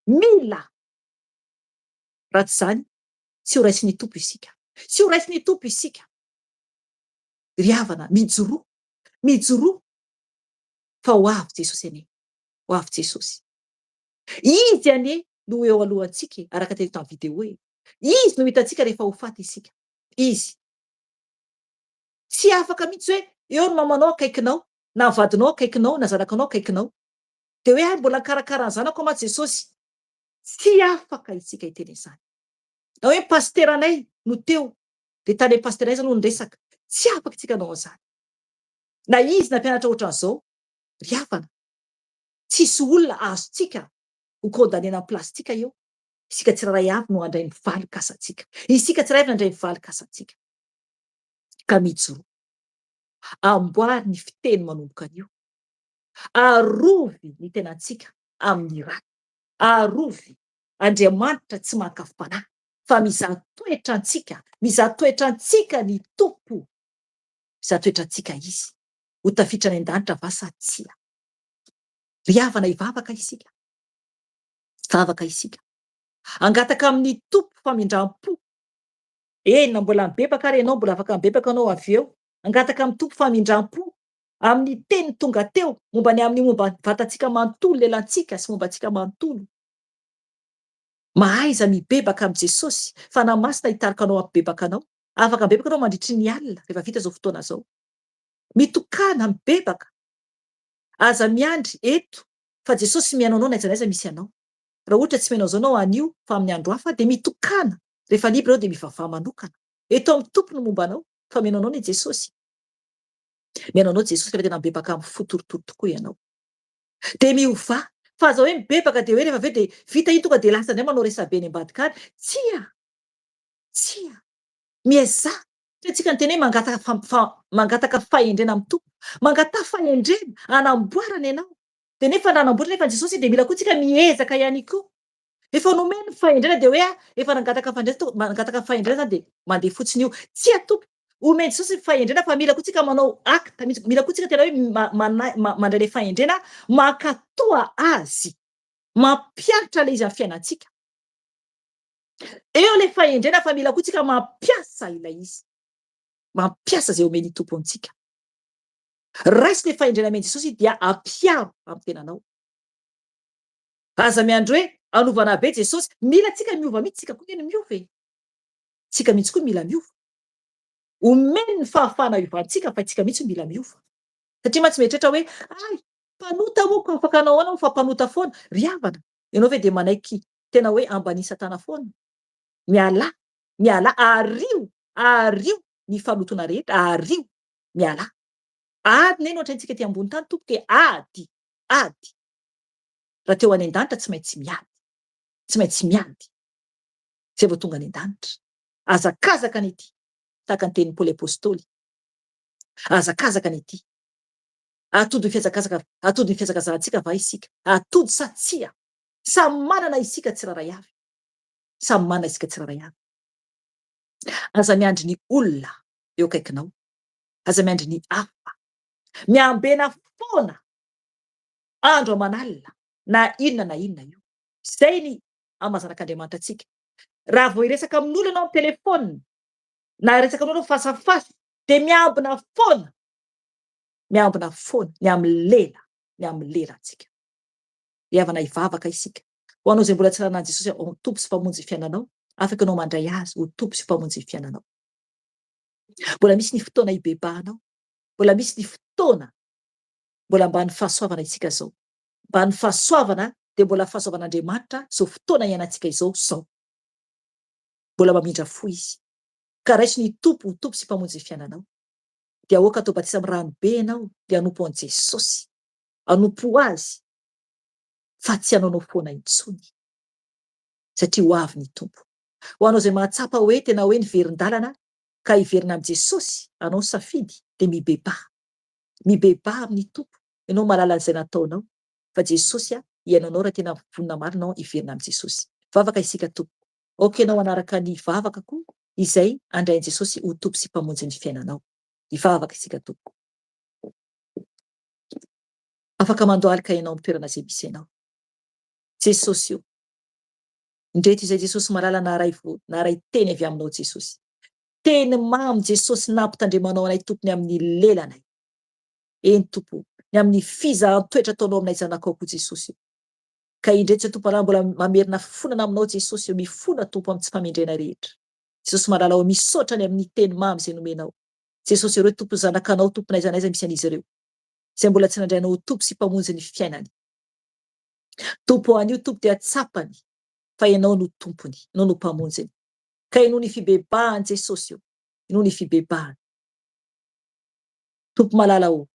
Mila! Raha tsy izany, tsy ho raisin'ny Tompo isika. Tsy ho raisin'ny Tompo isika. Ry havana, mijoroa. Mijoroa fa ho avy Jesosy anie. Ho avy Jesosy. Izy anie no ho eo alohantsika e, araka teny tamin'ny vidéo e. Izy no hitantsika rehefa ho faty isika. Izy. Tsy afaka mihitsy hoe eo ny mamanao akaikinao, na ny vadinao akaikinao, na zanakanao akaikinao. Dia hoe hay mbola nikarakara ny zanako aho mantsy Jesosy. Tsy afaka isika hiteny an'izany. Na hoe ny pasiteranay no teo, dia tany amin'ny pasiteranay izy no niresaka. Tsy afaka isika hanao an'izany. Na izy nampianatra ohatran'izao, ry havana, tsisy olona azontsika ho condamner-na amin'ny place-tsika eo. Isika tsirairay avy no handray ny valin-kasantsika. Isika tsirairay avy no handray ny valin-kasantsika. Ka mijoroa. Amboary ny fiteny manomboka anio. Arovy ny tenantsika amin'ny ratsy. Arovy. Andriamanitra tsy maka fanahy fa mizaha toetra antsika. Mizaha toetra antsika ny Tompo. Mizaha toetra antsika Izy. Ho tafiditra any an-danitra va sa tsia? Ry havana hivavaka isika. Hivavaka isika. Hangataka amin'ny Tompo famindram-po. Eny, na mbola mibebaka ary ianao, mbola afaka mibebaka ianao avy eo. Hangataka amin'ny Tompo famindram-po amin'ny teny tonga teo momba ny amin'ny momba ny vatantsika manontolo, lelantsika sy momba antsika manontolo. Mahaiza mibebaka amin'i Jesosy. Fanahy Masina hitarika anao hampibebaka anao. Afaka mibebaka ianao mandritry ny alina rehefa vita izao fotoana izao. Mitokàna, mibebaka. Aza miandry eto fa Jesosy mihaino anao n'aiza n'aiza misy anao. Raha ohatra tsy mihaino an'izao ianao anio fa amin'ny andro hafa dia mitokàna. Rehefa libre ianao dia mivavaha manokana. Eto amin'ny Tompo no momba anao fa mihaino anao anie Jesosy. Mihaino anao Jesosy rehefa tena mibebaka amin'ny fo torotoro tokoa ianao. Dia miovà. Fa aza hoe mibebaka dia hoe rehefa avy eo dia vita iny tonga dia lasa indray manao resabe any ambadika any. Tsia! Tsia! Miezaha. Tiantsika ny teny hoe mangataka mangataka fahendrena amin'ny Tompo. Mangataha fahendrena hanamboarana ianao. Dia nefa raha hanamboatra nefa Jesosy dia mila koa tsika miezaka ihany koa. Efa nomeny ny fahendrena dia hoe ah, efa nangataka fahendrena to, mangataka fahendrena zany dia mandeha fotsiny io. Tsia Tompo, omen'i Jesosy ny fahendrena fa mila koa tsika manao acte, mila koa tsika tena hoe mandray ilay fahendrena, mankatoa azy, mampiharitra ilay izy amin'ny fiainantsika. Eo ilay fahendrena fa mila koa tsika mampiasa ilay izy. Mampiasa izay omen'ny Tompo antsika. Raiso ilay fahendrena omen'i Jesosy dia ampiaro amin'ny tenanao. Aza miandry hoe hanovana be Jesosy. Mila tsika miova mihitsy, tsika koa anie no miova e. Tsika mihitsy koa mila miova. Omeny ny fahafahana hiovantsika fa tsika mihitsy no mila miova. Satria mantsy mieritreritra hoe hay, mpanota moa ko afaka hanao ahoana moa fa mpanota foana. Ry havana, ianao ve dia manaiky tena hoe ambanian'i satana foana? Mialà, mialà, ario, ario ny fahalotoana rehetra, ario, mialà. Ady ne no hatraintsika ety ambony tany tompoko e, ady, ady. Raha te ho any an-danitra tsy maintsy miady, tsy maintsy miady zay vao tonga any an-danitra. Hazakazaka ny ety, tahaka ny tenin'i Paoly Apostoly. Hazakazaka ny ety. Hahatody ny fihazakazaka, hahatody ny fihazakazahantsika va isika? Hahatody sa tsia? Samy manana isika tsirairay avy. Samy manana isika tsirairay avy. Aza miandry ny olona eo akaikinao. Aza miandry ny hafa. Miambena foana andro aman'alina na inona na inona io. Izay ny amin'ny maha zanak'Andriamanitra antsika. Raha vao hiresaka amin'olona ianao amin'ny telefaonina na hiresaka amin'olona face à face dia miambina foana, miambina foana ny amin'ny lela, ny amin'ny lelantsika. Ry havana hivavaka isika. Ho anao izay mbola tsy nanana an'i Jesosy ho Tompo sy Mpamonjy ny fiainanao, afaka ianao mandray Azy ho Tompo sy Mpamonjy ny fiainanao. Mbola misy ny fotoana hibebahanao, mbola misy ny fotoana mbola ambany fahasoavana isika izao. Ambany fahasoavana dia mbola fahasoavan'Andriamanitra izao fotoana iainantsika izao izao. Mbola mamindra fo Izy. Ka raiso ny Tompo ho Tompo sy Mpamonjy ny fiainanao. Dia aoka atao batisa amin'ny rano be ianao dia hanompo an'i Jesosy. Hanompo Azy fa tsy hanaonao foana intsony. Satria ho avy ny Tompo. Ho anao izay mahatsapa hoe tena hoe niverin-dalana ka hiverina amin'i Jesosy, anao ny safidy dia mibebaha. Mibebaha amin'ny Tompo, ianao mahalala an'izay nataonao, fa Jesosy hihaino anao raha tena vonona marina ianao hiverina amin'i Jesosy. Vavaka isika Tompoko. Aoka ianao hanaraka ny vavaka koa izay handray an'i Jesosy ho Tompo sy Mpamonjy ny fiainanao. Hivavaka isika Tompoko. Afaka mandohalika ianao amin'ny toerana izay misy anao. Jesosy o! Indreto izay Jesosy malala naharay naharay teny avy aminao Jesosy. Teny mamy Jesosy nampitandremanao anay Tompo ny amin'ny lelanay. Eny Tompo o, ny amin'ny fizahan-toetra ataonao aminay zanakao koa Jesosy o. Ka indreto izay Tompo raha mbola mamerina fifonana aminao Jesosy o, mifona Tompo amin'ny tsy famendrena rehetra. Jesosy malala o, misaotra ny amin'ny teny mamy izay nomenao. Jesosy ireo Tompo zanakanao Tompo n'aiza n'aiza misy an'izy ireo izay mbola tsy nandray anao ho Tompo sy Mpamonjy ny fiainany. Tompo ô anio Tompo dia tsapany fa Ianao no Tompony, Ianao no Mpamonjiny. Ka henoy ny fibebahany Jesosy ô, henoy ny fibebahany. Tompo malala ô,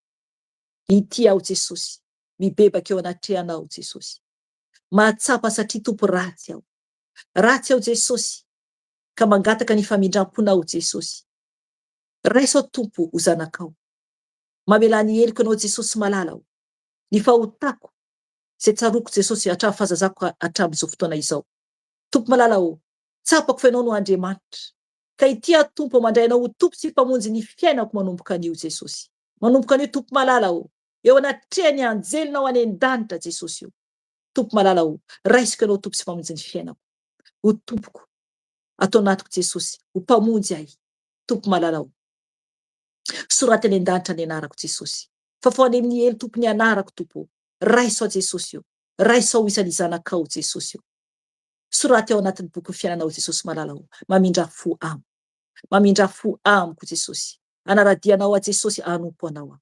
inty aho Jesosy, mibebaka eo anatrehanao Jesosy. Mahatsapa satria Tompo ratsy aho. Ratsy aho Jesosy, ka mangataka ny famindram-ponao Jesosy. Raiso aho Tompo ho zanakao. Mamelà ny heloko Ianao Jesosy malala ô. Ny fahotako izay tsaroako Jesosy hatramin'ny fahazazako ka hatramin'izao fotoana izao. Tompo malala ô, tsapako fa Ianao no Andriamanitra. Ka ity aho Tompo ô, mandray Anao ho Tompo sy Mpamonjy ny fiainako manomboka anio Jesosy. Manomboka anio Tompo malala ô, eo anatrehan'ny anjelinao any an-danitra Jesosy ô. Tompo malala ô, raisiko Ianao Tompo sy Mpamonjy ny fiainako. Ho Tompoko ato anatiko Jesosy, ho Mpamonjy ahy Tompo malala ô. Soraty any an-danitra ny anarako Jesosy. Fafao any amin'ny helo Tompo ny anarako Tompo ô. Raiso aho Jesosy ô. Raiso aho isan'ny zanakao Jesosy ô. Soraty ao anatin'ny bokin'ny fiainanao Jesosy malala ô. Mamindrà fo amiko. Mamindrà fo amiko Jesosy. Hanara-dia Anao aho Jesosy, hanompo Anao aho.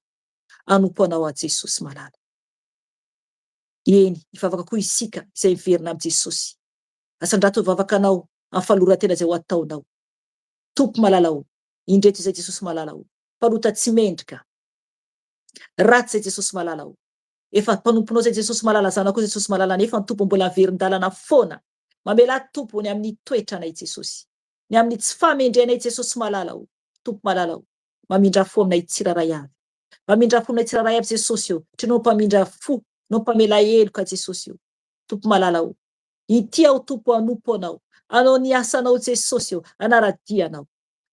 Hanompo Anao aho Jesosy malala. Eny, hivavaka koa isika izay miverina amin'i Jesosy. Asandrato ny vavakanao amin'ny fanoloran-tena izay ho ataonao. Tompo malala ô, indreto izay Jesosy malala ô, mpanota tsy mendrika. Ratsy izay Jesosy malala ô. Efa mpanomponao izay Jesosy malala, zanakao Jesosy malala nefa ny Tompo mbola miverin-dalana foana. Mamelà Tompo ny amin'ny toetranay Jesosy. Ny amin'ny tsy fahamendrehanay Jesosy malala ô. Tompo malala ô. Mamindrà fo aminay tsirairay avy. Mamindrà fo aminay tsirairay avy Jesosy ô. Satria Ianao mpamindra fo, Ianao mpamela heloka Jesosy ô. Tompo malala ô. Ity aho Tompo hanompo Anao, hanao ny asanao Jesosy ô, hanara-dia Anao.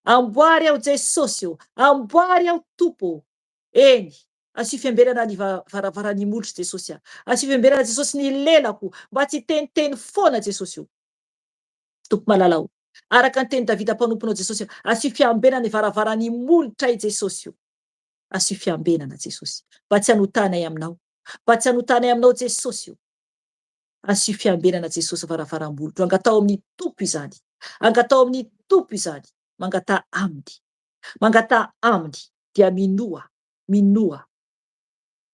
Amboary aho Jesosy ô, amboary aho Tompo ô. Eny, asio fiambenana ny varavaran'ny molotro Jesosy a. Asio fiambenana Jesosy ny lelako mba tsy hiteniteny foana Jesosy ô. Tompo malala ô, araka ny tenin'i Davida mpanomponao Jesosy ô, asio fiambenana ny varavaran'ny molotray Jesosy ô. Asio fiambenana Jesosy, mba tsy hanotanay aminao, mba tsy hanotanay aminao Jesosy ô. Asio fiambenana Jesosy varavaram-bolotro. Angataho amin'ny Tompo izany. Angataho amin'ny Tompo izany. Mangataha Aminy. Mangataha Aminy. Dia minoa. Minoa.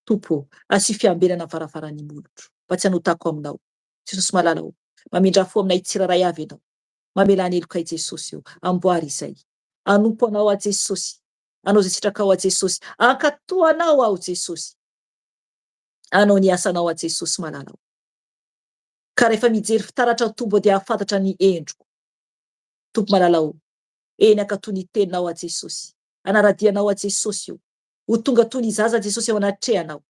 Tompo ô, asio fiambenana ny varavaran'ny molotro, mba tsy hanotako Aminao. Jesosy malala ô, mamindrà fo aminay tsirairay avy Ianao. Mamelà ny helokay Jesosy ô. Amboary izay. Hanompo Anao aho Jesosy. Hanao izay sitrakao aho Jesosy. Hankatò Anao aho Jesosy. Hanao ny asanao aho Jesosy malala o. Ka rehefa mijery fitaratra aho Tompo dia hahafantatra ny endriko. Tompo malala o. Eny hankatò ny teninao aho Jesosy. Hanara-dia anao aho Jesosy o. Ho tonga toy ny zaza Jesosy eo anatrehanao.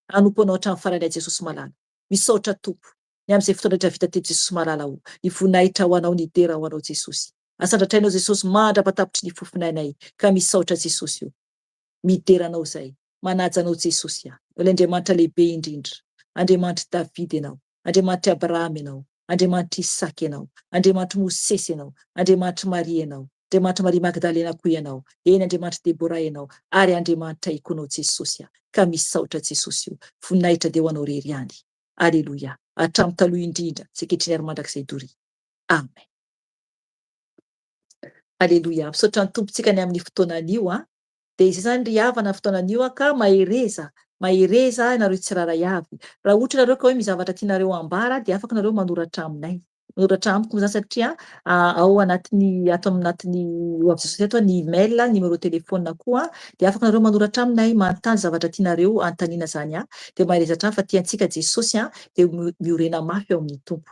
Hanompo anao hatramin'ny farany aho Jesosy malala. Misaotra Tompo ny amin'izay fotoana rehetra vita teto Jesosy malala o. Ny voninahitra ho anao ny dera ho anao Jesosy. Asandratrainao Jesosy mandra-patapitry ny fofon'ainay ka misaotra Jesosy o. Midera anao izay. Manaja anao Jesosy a! Ilay Andriamanitra lehibe indrindra. Andriamanitr'i Davida ianao. Andriamanitr'i Abrahama ianao. Andriamanitr'i Isaka ianao. Andriamanitr'i Mosesy ianao. Andriamanitr'i Maria ianao. Andriamanitr'i Maria Magdalena koa ianao. Eny Andriamanitr'i Debora ianao. Ary Andriamanitra ikoanao Jesosy a! Ka misaotra Jesosy o! Voninahitra dia ho anao irery ihany. Aleloia! Hatramin'ny taloha indrindra, sy ankehitriny ary mandrakizay doria. Amen. Aleloia! Misaotra ny Tompontsika ny amin'ny fotoana anio a! Dia izay izany ry havana ny fotoana anio an, ka mahereza, mahereza ianareo tsirairay avy. Raha ohatra ianareo ka hoe misy zavatra tianareo ambara dia afaka ianareo manoratra aminay. Manoratra amiko moa izany satria ao anatin'ny, ato anatin'ny ho avy Jesosy ato ny email, numéro téléphone koa, dia afaka ianareo manoratra aminay, manontany zavatra tianareo anontaniana izany an. Dia mahereza hatrany fa tia antsika Jesosy an, dia miorena mafy ao amin'ny Tompo.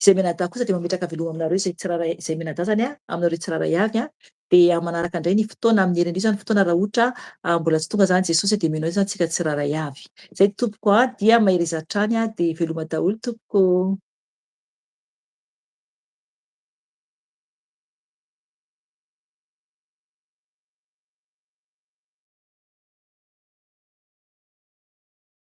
Izay mianadahy kosa dia mametraka veloma aminareo izay tsirairay izay mianadahy izany an, aminareo tsirairay avy an, dia amin'ny manaraka indray ny fotoana, amin'ny herin'io izany fotoana raha ohatra mbola tsy tonga izany Jesosy dia mino izany tsika tsirairay avy. Izay tompoko an, dia mahereza hatrany an, dia veloma daholo tompoko.